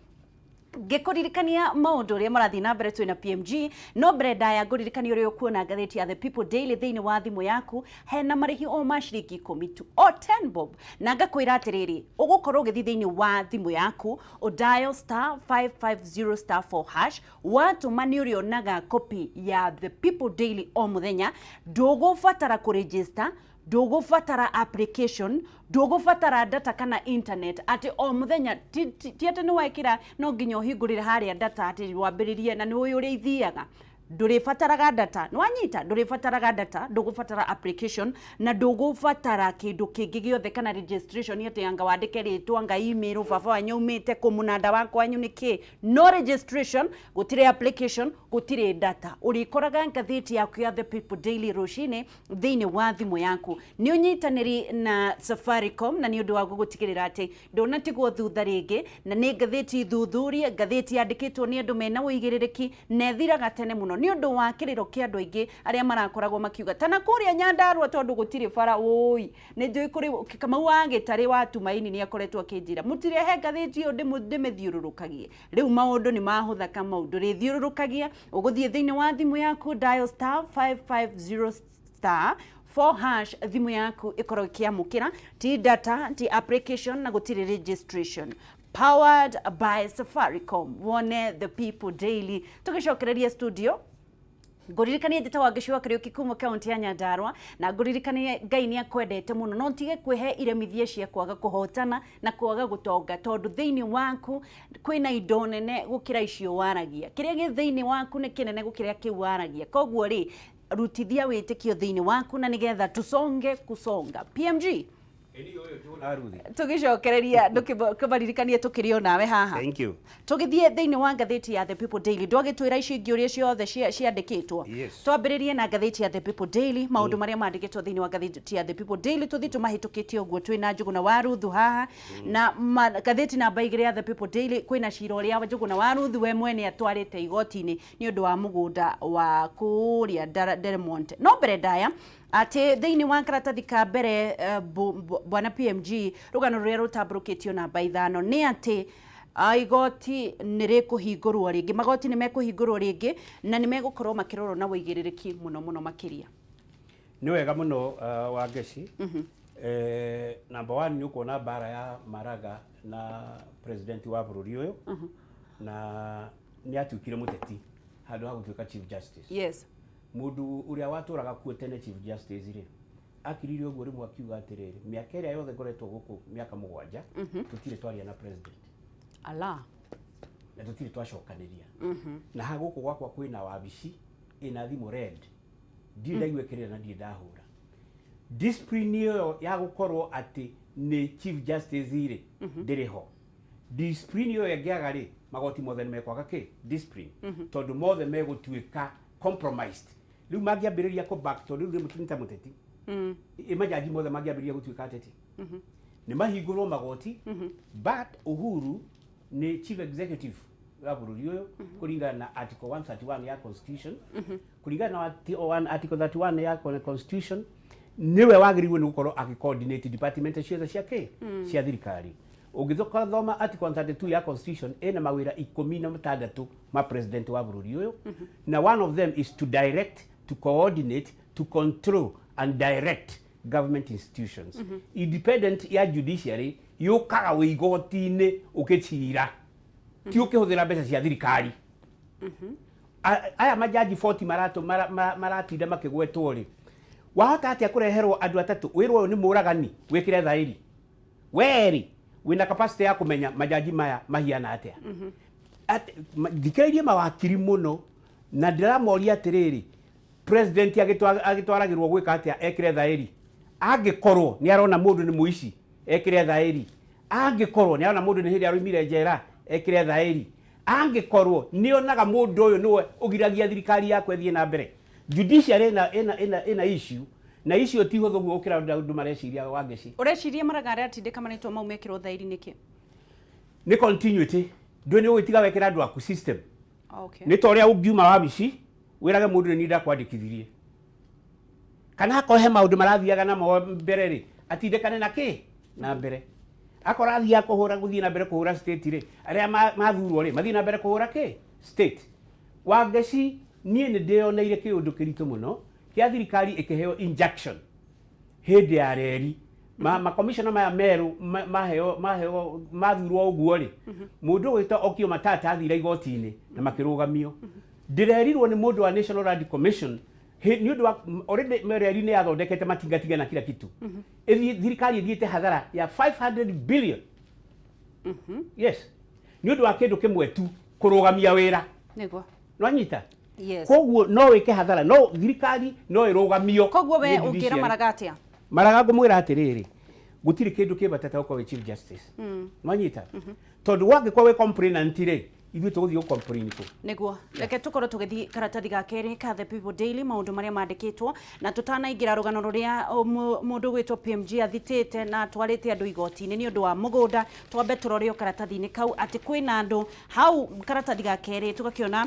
Ngĩkũririkania maũndũ ũrĩa marathiĩ na mbere twĩna PMG, no mbere ndaya ngũririkania ũrĩa ũkuona ngathĩti ya The People Daily thĩinĩ wa thimũ yaku hena marĩhi o ma ciringi 10 tu, o 10 bob. Na ngakwĩra atĩrĩrĩ, ũgũkorwo ũgĩthiĩ thĩinĩ wa thimũ yaku, ũdial *550*4#, watũma nĩ ũrĩonaga copy ya The People Daily o mũthenya. Ndũgũbatara kũregister, ndũgũbatara application, ndũgũbatara data kana internet, atĩ o mũthenya ti atĩ nĩ wekĩra no nginya ũhingũrĩre harĩa data atĩ wambĩrĩrie, na nĩ ũĩ ũrĩa ithiaga. Ndũrĩbataraga data, nĩ wanyita? Ndũrĩbataraga data, ndũgũbatara application na ndũgũbatara kĩndũ kĩngĩ gĩothe kana registration, atĩ anga wandĩke rĩtwa, anga email, baba wanyu aumĩte kũ, mũnanda wa kwanyu nĩ kĩ. No registration, gũtirĩ application, gũtirĩ data. Ũrĩkoraga ngathĩti yaku ya The People Daily rũcinĩ thĩinĩ wa thimũ yaku. Nĩ ũnyitanĩri na Safaricom na nĩ ũndũ wa gũgũtigĩrĩra atĩ ndũnatigwo thutha rĩngĩ, na nĩ ngathĩti thuthurie, ngathĩti yandĩkĩtwo nĩ andũ mena ũigĩrĩrĩki na ĩthiraga tene mũno, nĩ ũndũ wa kĩrĩro kĩa andũ aingĩ arĩa marakoragwo makiuga ta na kũrĩa Nyandarua tondũ gũtirĩ bara. Ũi nĩ njũĩ kũrĩ Kamau wa Gĩtarĩ wa Tumaini nĩ akoretwo akĩnjĩra mũtirehe ngathĩti ĩyo ndĩmĩthiũrũrũkagie. Rĩu maũndũ nĩ mahũtha Kamau, ndũrĩthiũrũrũkagia, ũgũthiĩ thĩinĩ wa thimũ yaku, dial *550*4#, thimũ yaku ĩkorwo ĩkĩamũkĩra. Ti data, ti application na gũtirĩ registration. Powered by Safaricom, wone The People Daily. Tũgĩcokereria studio, ngũririkanie njĩta Wangeci wa Kariũki kuma kaunti ya Nyandarua, na ngũririkanie Ngai nĩ akwendete mũno, no ntige kwĩhe iremithia cia kwaga kũhotana na kwaga gũtonga, tondũ thĩinĩ waku kwĩna indo nene gũkĩra icio waragia. Kĩrĩa gĩ thĩinĩ waku nĩ kĩnene gũkĩra kĩu waragia. Koguo rĩ, rutithia wĩtĩkio thĩinĩ waku na nĩgetha tusonge kusonga. PMG, tũgĩcokereria ndũkĩmaririkanie tũkĩrĩ o nawe haha. Thank you. Tũgĩthiĩ thĩinĩ wa ngathĩti ya The People Daily, ndwagĩtwĩra icio ingĩ ũrĩa ciothe ciandĩkĩtwo. Yes. Twambĩrĩrie na ngathĩti ya The People Daily, maũndũ marĩa mandĩkĩtwo thĩinĩ wa ngathĩti ya The People Daily tũthiĩ tũmahĩtũkĩtie ũguo twĩna Njũgũna wa Ruthu haha. Na ngathĩti namba 2 ya The People Daily, kwĩna cira ũrĩa Njũgũna wa Ruthu we mwene atwarĩte igoti-inĩ nĩ ũndũ wa mũgũnda wa kũrĩa Delmonte. No mbere ndaya atĩ thĩinĩ wa karatathi ka mbere, bwana PMG, rũgano rũrĩa rũtambũrũkĩtio namba 5 nĩ atĩ Igoti nĩ rĩkũhingũrwo rĩngĩ, magoti nĩ mekũhingũrwo rĩngĩ na nĩ megũkorwo makĩrorwo na wũigĩrĩrĩki mũno mũno makĩria. Nĩ wega mũno, Wangeci. Number one, nĩ ũkuona mbara ya Maraga na president wa bũrũri ũyũ, na nĩ atuĩkire mũteti handũ ha gũtuĩka chief justice. Mũndũ ũrĩa watũraga kuo tene chief justice rĩ, akirire ũguo rĩmwe akiuga atĩrĩrĩ, mĩaka ĩrĩa yothe ngoretwo gũkũ, mĩaka 7, tũtirĩ twaria na president Ala. Na tũtirĩ twacokanĩria na ha gũkũ gwakwa kwĩna wabici ĩna thimũ red, ndirĩ ndaigua ĩkĩrĩra na ndirĩ ndahũra. Discipline ĩyo ya gũkorwo atĩ nĩ chief justice rĩ, ndĩrĩ ho. Discipline ĩyo ĩngĩaga rĩ, magoti mothe nĩ mekwaga kĩ discipline, tondũ mothe megũtuĩka compromised. Rĩu mangĩambĩrĩria kũ back, tondũ rĩu nĩ ta mũteti, ĩ majaji mothe mangĩambĩrĩria gũtuĩka ateti, nĩ mahingũrwo magoti. But Uhuru nĩ chief executive wa bũrũri ũyũ kũringana na article 131 ya constitution. Kũringana na article 31 ya constitution, nĩwe wagĩrĩirwo nĩ gũkorwo agĩ-coordinate department ciothe cia kĩ cia thirikari. Ũngĩthoma article 132 ya constitution, ĩna mawĩra 16 ma president wa bũrũri ũyũ, na one of them is to direct, to coordinate, to control and direct government institutions independent ya judiciary. Yũkaga wĩ igoti-inĩ ũkĩcira, ti ũkĩhũthĩra mbeca cia thirikari. Aya majaji 40 maratinda makĩgwetwo rĩ, wahota atĩa kũreherwo andũ atatũ, wĩrwo ũyũ nĩ mũragani, wĩkĩre thaĩri? Werĩ wĩna capacity ya kũmenya majaji maya mahiana atĩa? Thikĩrĩirie mawakiri mũno na ndĩramoria atĩrĩrĩ, president agĩtwaragĩrwo gwĩka atĩa ekĩre thaĩri angĩkorwo nĩ arona mũndũ nĩ mũici? Ekĩre thaĩri angĩkorwo nĩ arona mũndũ nĩ hĩndĩ aroimire njera? Ekĩre thaĩri angĩkorwo nĩ onaga mũndũ ũyũ nĩwe ũgiragia thirikari yaku ĩthiĩ na mbere? Judiciary ĩna issue, na icio ti hũthũ guo gũkĩra andũ mareciria, Wangeci. Ũreciria Maraga arĩa atindĩka marĩtwa mau mekĩrwo thaĩri nĩkĩ? Nĩ continuity. Ndũĩ nĩ ũgĩtiga wekĩra andũ aku system. Nĩ ta ũrĩa ũngiuma wabici wĩrage mũndũ nĩ niĩ ndakwandĩkithirie, kana akorwo he maũndũ marathiaga namo mbere rĩ, atindĩkane na kĩ na mbere. Akorwo athiaga kũhũra, gũthiĩ na mbere kũhũra state rĩ, arĩa mathurwo rĩ, mathiĩ na mbere kũhũra kĩ state. Wangeci, niĩ nĩ ndĩyoneire kĩũndũ kĩritũ mũno kĩa thirikari ĩkĩheo injunction hĩndĩ ya reri. Makomishona maya merũ maheo mathurwo ũguo rĩ, mũndũ ũgwĩtwo Okiya Omtatah athire igoti-inĩ na makĩrũgamio. Ndĩrerirwo nĩ mũndũ wa National Land Commission, nĩ ũndũ wa already reri nĩ yathondekete matingatinga na kila kitu. Thirikari ĩthiĩte hathara ya 500 billion, yes, nĩ ũndũ wa kĩndũ kĩmwe tu, kũrũgamia wĩra. Nwanyita? Yes. Koguo no wĩke hathara, no thirikari no ĩrũgamio Koguo we nĩ ũngĩra judiciary. Maraga atĩa? Maraga ngũmwĩra atĩrĩrĩ, gũtirĩ kĩndũ kĩ bata ta gũkorwo wĩ chief justice. Nwanyita? Tondũ wangĩkorwo wĩ complainant rĩ, ithuĩ tũgũthiĩ gũ complain kũ? Nĩguo, reke tũkorwo tũgĩthiĩ karatathi ga kerĩ ka The People Daily, maũndũ marĩa mandĩkĩtwo, na tũtanaingĩra rũgano rũrĩa mũndũ ũgwĩtwo PMG athitĩte na atwarĩte andũ igoti-inĩ nĩ ũndũ wa mũgũnda, twambe tũrore o karatathi-inĩ kau atĩ kwĩna andũ hau. Karatathi ga kerĩ tũgakĩona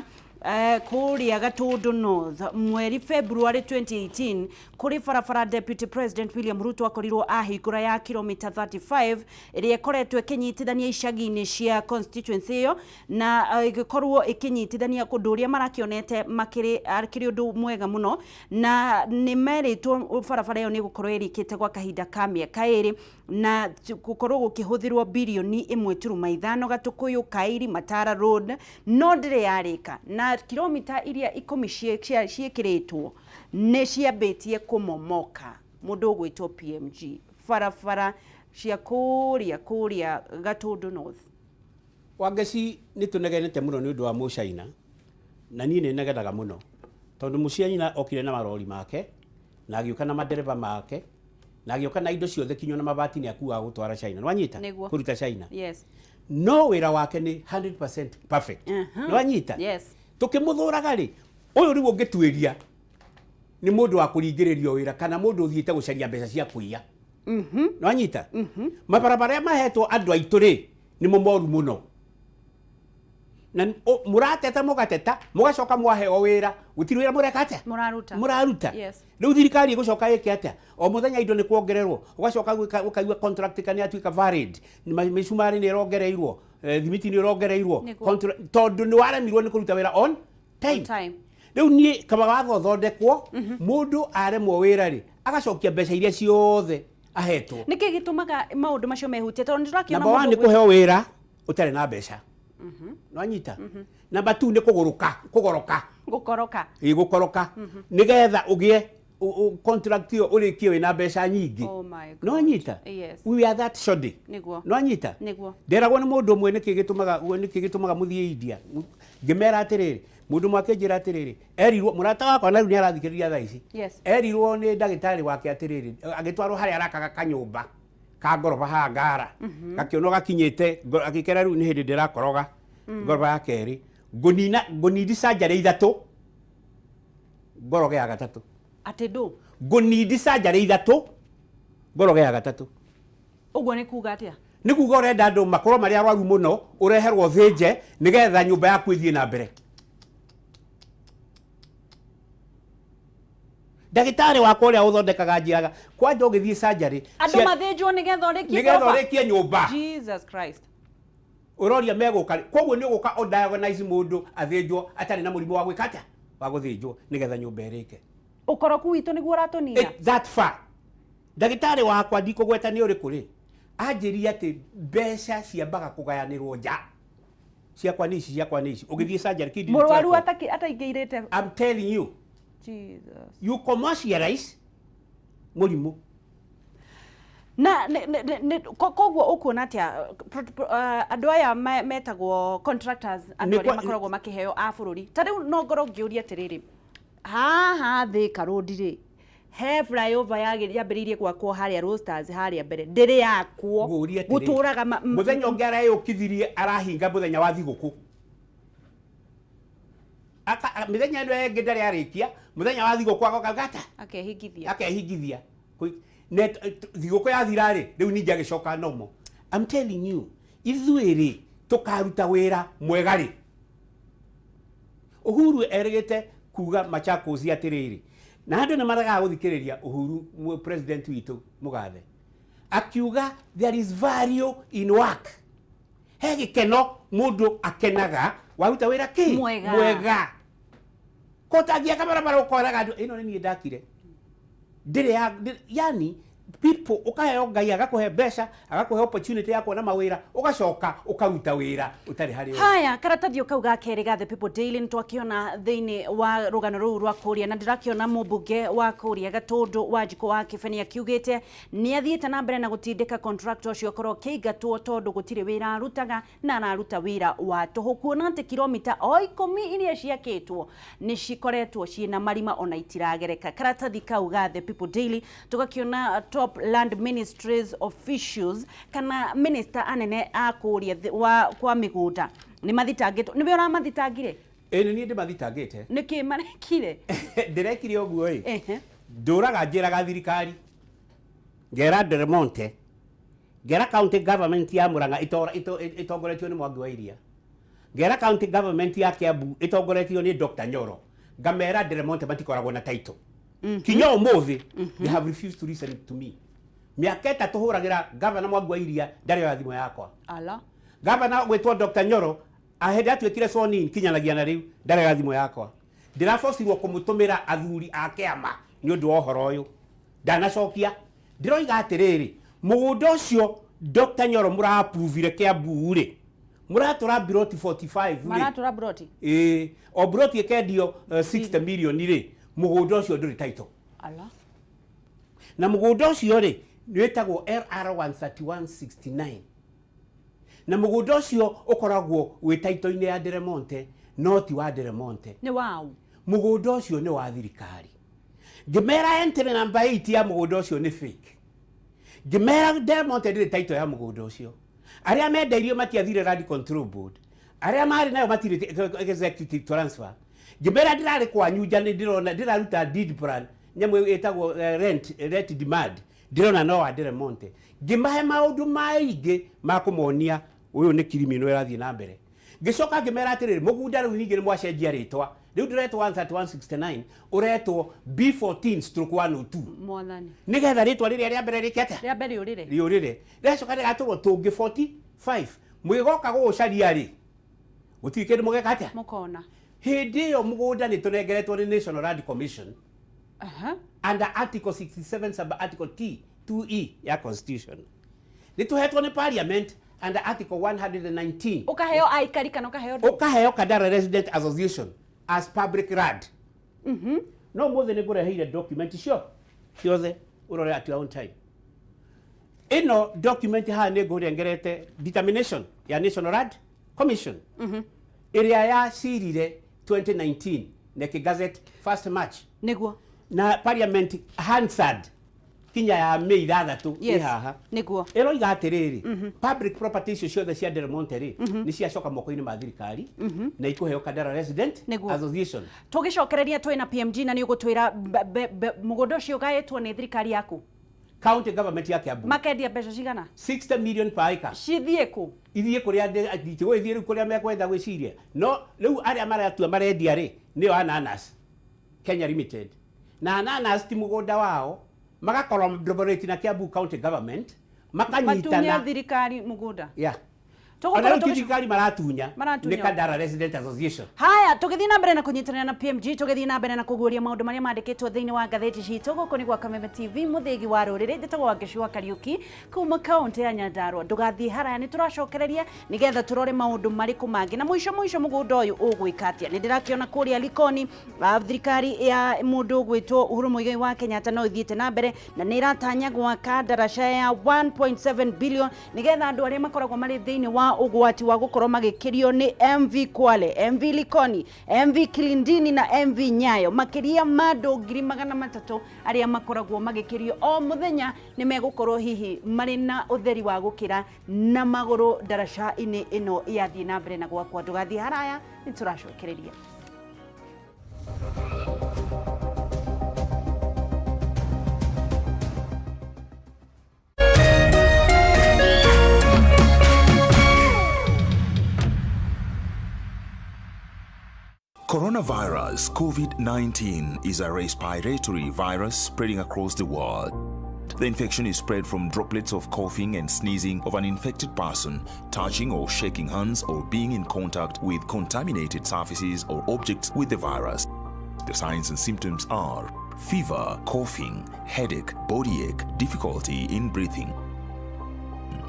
kũrĩa Gatũndũ North, mweri February 2018, kũrĩ barabara Deputy President William Ruto akorirwo ahingũra ya kilomita 35, ĩrĩa ĩkoretwo ĩkĩnyitithania icagi-inĩ cia constituency ĩyo, na ĩgĩkorwo ĩkĩnyitithania kũndũ ũrĩa marakĩonete makĩrĩ akĩrĩ ũndũ mwega mũno, na nĩ merĩtwo barabara ĩyo nĩ ĩgũkorwo ĩrĩkĩte gwa kahinda ka mĩaka 2 na gũkorwo gũkĩhũthĩrwo birioni 1.5. Gatũkũyũ Kairi Matara Road no ndĩrĩ yarĩka, na kilomita iria 10 ciĩkĩrĩtwo nĩ ciambĩtie kũmomoka. Mũndũ ũgwĩtwo PMG, barabara cia kũrĩa Gatũndũ North. Wangeci, nĩ tũnegenete mũno nĩ ũndũ wa mũcaina, na niĩ nĩ negenaga mũno tondũ mũcaina okire na marori make na agĩũka na madereba make na agĩũka na indo ciothe, kinya na mabati nĩ akuaga gũtwara China. Nĩwanyita? Kũruta China. No wĩra wake nĩ 100% perfect. Nĩwanyita? Yes. Tũkĩmũthũraga rĩ, ũyũ rĩu ũngĩtuĩria nĩ mũndũ wa kũringĩrĩrio wĩra kana mũndũ ũthiĩte gũcaria mbeca cia kũiya. Nĩwanyita? Mabarabara arĩa mahetwo andũ aitũ rĩ, nĩmo moru mũno, na mũrateta, mũgateta, mũgacoka mwaheo wĩra, gũtirĩ wĩra mũreka atĩa? Mũraruta. Mũraruta. Rĩu thirikari ĩgũcoka ĩke atĩa? O mũthenya indo nĩ kuongererwo, ũgacoka ũkaigua contract kana yatuĩka valid, mĩcumarĩ nĩ ĩrongereirwo. Thimiti nĩ ũrongereirwo. Nĩguo. Tondũ nĩ waremirwo nĩ kũruta wĩra on time. On time. Rĩu niĩ kaba watho ũthondekwo, mũndũ aremwo wĩra rĩ, agacokia mbeca iria ciothe ahetwo. Nĩkĩ gĩtũmaga maũndũ macio mehutie, tondũ nĩ tũrakĩona Number one, mũndũ nĩ kũheo wĩra ũtarĩ na mbeca, nwanyita? Number two, nĩ kũgũrũka, kũgoroka. Gũkoroka. Ĩ, gũkoroka nĩgetha ũgĩe contract ĩyo ũrĩkie wĩna mbeca nyingĩ. Oh my God. Nwanyita? Yes. We are that shoddy. Nwanyita? Nĩguo. Nderagwo nĩ mũndũ ũmwe, nĩkĩ gĩtũmaga mũthiĩ India? Ngĩmera atĩrĩrĩ, mũndũ ũmwe akĩnjĩra atĩrĩrĩ, erirwo mũrata wakwa na rĩu nĩ arathikĩrĩria thaa ici, erirwo nĩ ndagĩtarĩ wake atĩrĩrĩ, agĩtwarwo harĩa arakaga kanyũmba ka ngoroba haha Ngara, gakĩonwo gakinyĩte agĩkera rĩu nĩ hĩndĩ ndĩrakoroga ngoroba ya kerĩ, ngũnina ngũnindi canjarĩ ithatũ ngoroge ya gatatũ. Atĩ ndũ? Ngũnindi canjarĩ ithatũ ngoroge ya gatatũ. Ũguo nĩ kuga atĩa? Nĩ kuga ũrenda andũ makorwo marĩ arwaru mũno, ũreherwo thĩnje nĩgetha nyũmba yaku ĩthiĩ na mbere. Ndagĩtarĩ wakwa ũrĩa ũthondekaga njĩraga kwanja ũgĩthiĩ canjarĩ Andũ mathĩnjwo nĩgetha ũrĩkie nĩgetha ngoroba? Ũrĩkie nyũmba. Jesus Christ. Ũroria megũka rĩ? Koguo nĩ ũgũka ũdiagnose mũndũ athĩnjwo atarĩ na mũrimũ wa gwĩka atĩa, wa gũthĩnjwo, nĩgetha nyũmba ĩrĩke. Ũkoroku witũ nĩguo ũratũnina. That far. Ndagĩtarĩ wakwa, ndikũgweta nĩ ũrĩkũ rĩ, anjĩrire atĩ mbeca ciambaga kũgayanĩrwo nja, ciakwa nĩ ici, ciakwa nĩ ici, ũgĩthiĩ surgery, kidney Mũrwaru transplant. Ataingĩirĩte. I'm telling you. Jesus. You commercialize mũrimũ. Na koguo ũkuona atĩa andũ aya metagwo contractors, andũ arĩa makoragwo makĩheo a bũrũri? Ta rĩu no ngorwo ngĩũria atĩrĩrĩ, haha Thika Road rĩ, he flyover yambĩrĩirie gwakwo harĩa Roasters harĩa mbere, ndĩrĩ yakwo. Ngũrie atĩrĩrĩ, Gũtũraga mũthenya ũngĩ areyũkithirie arahinga mũthenya wa thigũkũ. Mĩthenya ĩno ĩngĩ ndarĩ arĩkia, mũthenya wa thigũkũ agoka gata Akehingithia. Akehingithia. Thigũkũ yathira rĩ, rĩu ningĩ agĩcoka nomo. I'm telling you, ithuĩ rĩ, tũkaruta wĩra mwega rĩ? Uhuru erĩgĩte kuga Machakos atĩrĩrĩ, na andũ nĩ maregaga gũthikĩrĩria Uhuru president witũ mũgathe, akiuga there is value in work, he gĩkeno mũndũ akenaga waruta wĩra kĩ? Mwega. Mwega. Ko ũtangĩaka barabara ũkoraga andũ ĩno nĩ niĩ ndakire, ndĩrĩ ya yani people ũkaheo, Ngai agakũhe mbeca, agakũhe opportunity ya kuona mawĩra, ũgacoka ũkaruta wĩra ũtarĩ harĩ ũrĩ. Haya, karatathi kau ga kerĩ ga The People Daily nĩ twakĩona thĩinĩ wa rũgano rũu rwa kũrĩa, na ndĩrakĩona mũmbunge wa kũrĩa Gatũndũ, Wanjikũ wa Kĩbeni, akiugĩte nĩ athiĩte na mbere na gũtindĩka contractor ũcio akorwo akĩingatwo, tondũ gũtirĩ wĩra arutaga na araruta wĩra wa tũhũ, kuona atĩ kilomita o 10 iria ciakĩtwo nĩ cikoretwo ciĩna marima ona itiragereka. Karatathi kau ga The People Daily tũgakĩona top land ministries officials kana minister anene a kũrĩa wa kwa mĩgũnda nĩ mathitangĩtwo. Nĩwe ũramathitangire? Ĩ, nĩ niĩ ndĩmathitangĩte. Nĩkĩ marekire? Ndĩrekire ũguo ĩ, ndũraga njĩraga thirikari, ngera Del Monte, ngera county government ya Murang'a ĩtongoretio nĩ Mwangi wa Iria, ngera county government ya Kiambu ĩtongoretio nĩ Dr. Nyoro, ngamera Del Monte matikoragwo na title. Kinya ũmũthĩ they have refused to listen to me. Mĩaka 3 hũragĩra governor Mwangi wa Iria, ndarĩ oya thimũ yakwa. Ala. Governor gwĩtwo Dr. Nyoro, ahĩndĩ atuĩkire sworn in kinyanagia na rĩu ndarĩ oya thimũ yakwa. Ndĩrabocirwo kũmũtũmĩra athuri a kĩama nĩ ũndũ wa ũhoro ũyũ, ndanacokia. Ndĩroiga atĩrĩrĩ, mũgũnda ũcio Dr. Nyoro mũra-approvire Kiambu rĩ, mũratũra biroti 45 rĩ. Maratũra broti. Ĩĩ, o broti ĩkendio 60 million rĩ, mũgũnda ũcio ndũrĩ title. Ala. Na mũgũnda ũcio rĩ, nĩ wĩtagwo LR 13169, na mũgũnda ũcio ũkoragwo wĩ title-inĩ ya Del Monte, no ti wa Del Monte. Nĩ waũ? Mũgũnda ũcio nĩ wa thirikari. Ngĩmera entry number 8 ya mũgũnda ũcio nĩ fake. Ngĩmera Del Monte ndĩrĩ title ya mũgũnda ũcio, arĩa mendeirio matiathire Land Control Board, arĩa marĩ nayo matirĩ executive transfer. Ngĩmera ndĩrarĩ kwanyu nja, nĩ ndĩrona ndĩraruta deed plan, nyamũ ĩtagwo rent demand, ndĩrona no wa Del Monte. Ngĩmahe maũndũ maingĩ ma kũmonia ũyũ nĩ criminal ĩrathiĩ na mbere. Ngĩcoka ngĩmera atĩrĩrĩ, mũgũnda rĩu ningĩ nĩ mwacenjia rĩtwa, rĩu ndũretwo 13169, ũretwo B14/102. Mwathani. Nĩgetha rĩtwa rĩrĩa rĩa mbere rĩke atĩa? Rĩa mbere ũrĩre. Rĩũrĩre, rĩgacoka rĩgatũrwo tũngĩ 45. Mwĩgoka gũgũcaria rĩ, gũtirĩ kĩndũ mũgeka atĩa. Mũkona. Hĩndĩ ĩyo mũgũnda nĩ tũnengeretwo nĩ National Land Commission under article 67 sub article T 2E ya constitution, nĩ tũhetwo nĩ parliament under article 119. Ũkaheo aikari kana ũkaheo ndũ? Ũkaheo Kandara Resident Association as public land. No mũthĩ nĩ ngũreheire document icio ciothe ũrore at your own time. Ĩno document haha nĩ ngũrengerete determination ya National Land Commission ĩrĩa yacirire 2019 na ĩkĩ 1st March na parliament Hansard kinya ya May 6 ĩ haha. Ĩroiga atĩrĩrĩ, public property icio ciothe cia Del Monte rĩ, nĩ ciacoka moko-inĩ ma thirikari na ikũheo Kandara Resident Association. Tũgĩcokereria twĩ na PMG na nĩ ũgũtwĩra mũgũnda ũcio ũgaĩtwo nĩ thirikari yaku. County government ya Kiambu. Makendia mbeca cigana? 60 million per acre. Cithiĩ kũ? Ithiĩ kũrĩa itigũgĩthiĩ rĩu kũrĩa mekwenda gwĩciria, no rĩu arĩa maratua marendia rĩ, nĩo Ananas Kenya Limited, na Ananas ti mũgũnda wao, magacollaborate na Kiambu county government. Matunye Makanyitana. thirikari mũgũnda. Yeah. Tũgũkorwo Ona rĩu ti thirikari maratunya. Maratunya. Nĩ Kandara Resident Association. Haya, tũgĩthiĩ na mbere na kũnyitanĩra na PMG, tũgĩthiĩ na mbere na kũguũria maũndũ marĩa mandĩkĩtwo thĩinĩ wa ngathĩti citũ. Gũkũ nĩ gwa Kameme TV, mũthĩgi wa rũrĩrĩ. Njĩtagwo Wangeci wa Kariũki kuma kaũntĩ ya Nyandarua. Ndũgathiĩ haraya, nĩ tũracokereria nĩgetha tũrore maũndũ marĩkũ mangĩ na mũico mũico mũgũnda ũyũ ũgwĩka atĩa. Nĩ ndĩrakĩona kũrĩa Likoni, thirikari ya mũndũ ũgwĩtwo Uhuru Muigai wa Kenyatta no ĩthiĩte na mbere na nĩ ĩratanya gwaka ndaraca ya 1.7 billion nĩgetha andũ arĩa makoragwo marĩ thĩinĩ wa ũgwati wa gũkorwo magĩkĩrio nĩ MV Kwale, MV Likoni, MV Kilindini na MV Nyayo, makĩria ma andũ 300,000 arĩa makoragwo magĩkĩrio o mũthenya nĩ megũkorwo hihi marĩ na ũtheri wa gũkĩra na magũrũ ndaraca-inĩ ĩno yathiĩ na mbere na gwakwa. Ndũgathiĩ haraya, nĩ tũracokereria. Coronavirus COVID-19 is a respiratory virus spreading across the world. The infection is spread from droplets of coughing and sneezing of an infected person, touching or shaking hands, or being in contact with contaminated surfaces or objects with the virus. The signs and symptoms are fever, coughing, headache, body ache, difficulty in breathing.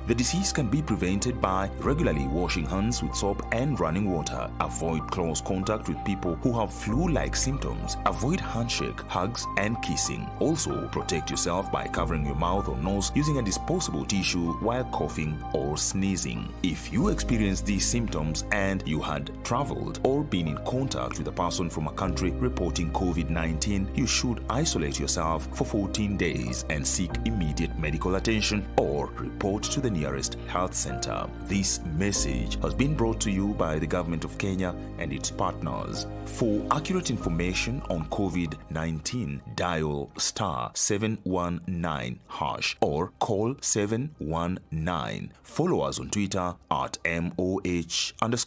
The disease can be prevented by regularly washing hands with soap and running water. Avoid close contact with people who have flu-like symptoms. Avoid handshake, hugs, and kissing. Also, protect yourself by covering your mouth or nose using a disposable tissue while coughing or sneezing. If you experience these symptoms and you had traveled or been in contact with a person from a country reporting COVID-19, you should isolate yourself for 14 days and seek immediate medical attention or report to the nearest health center. This message has been brought to you by the government of Kenya and its partners. For accurate information on COVID-19, dial star 719 hash or call 719. Follow us on Twitter at MOH_Kenya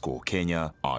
at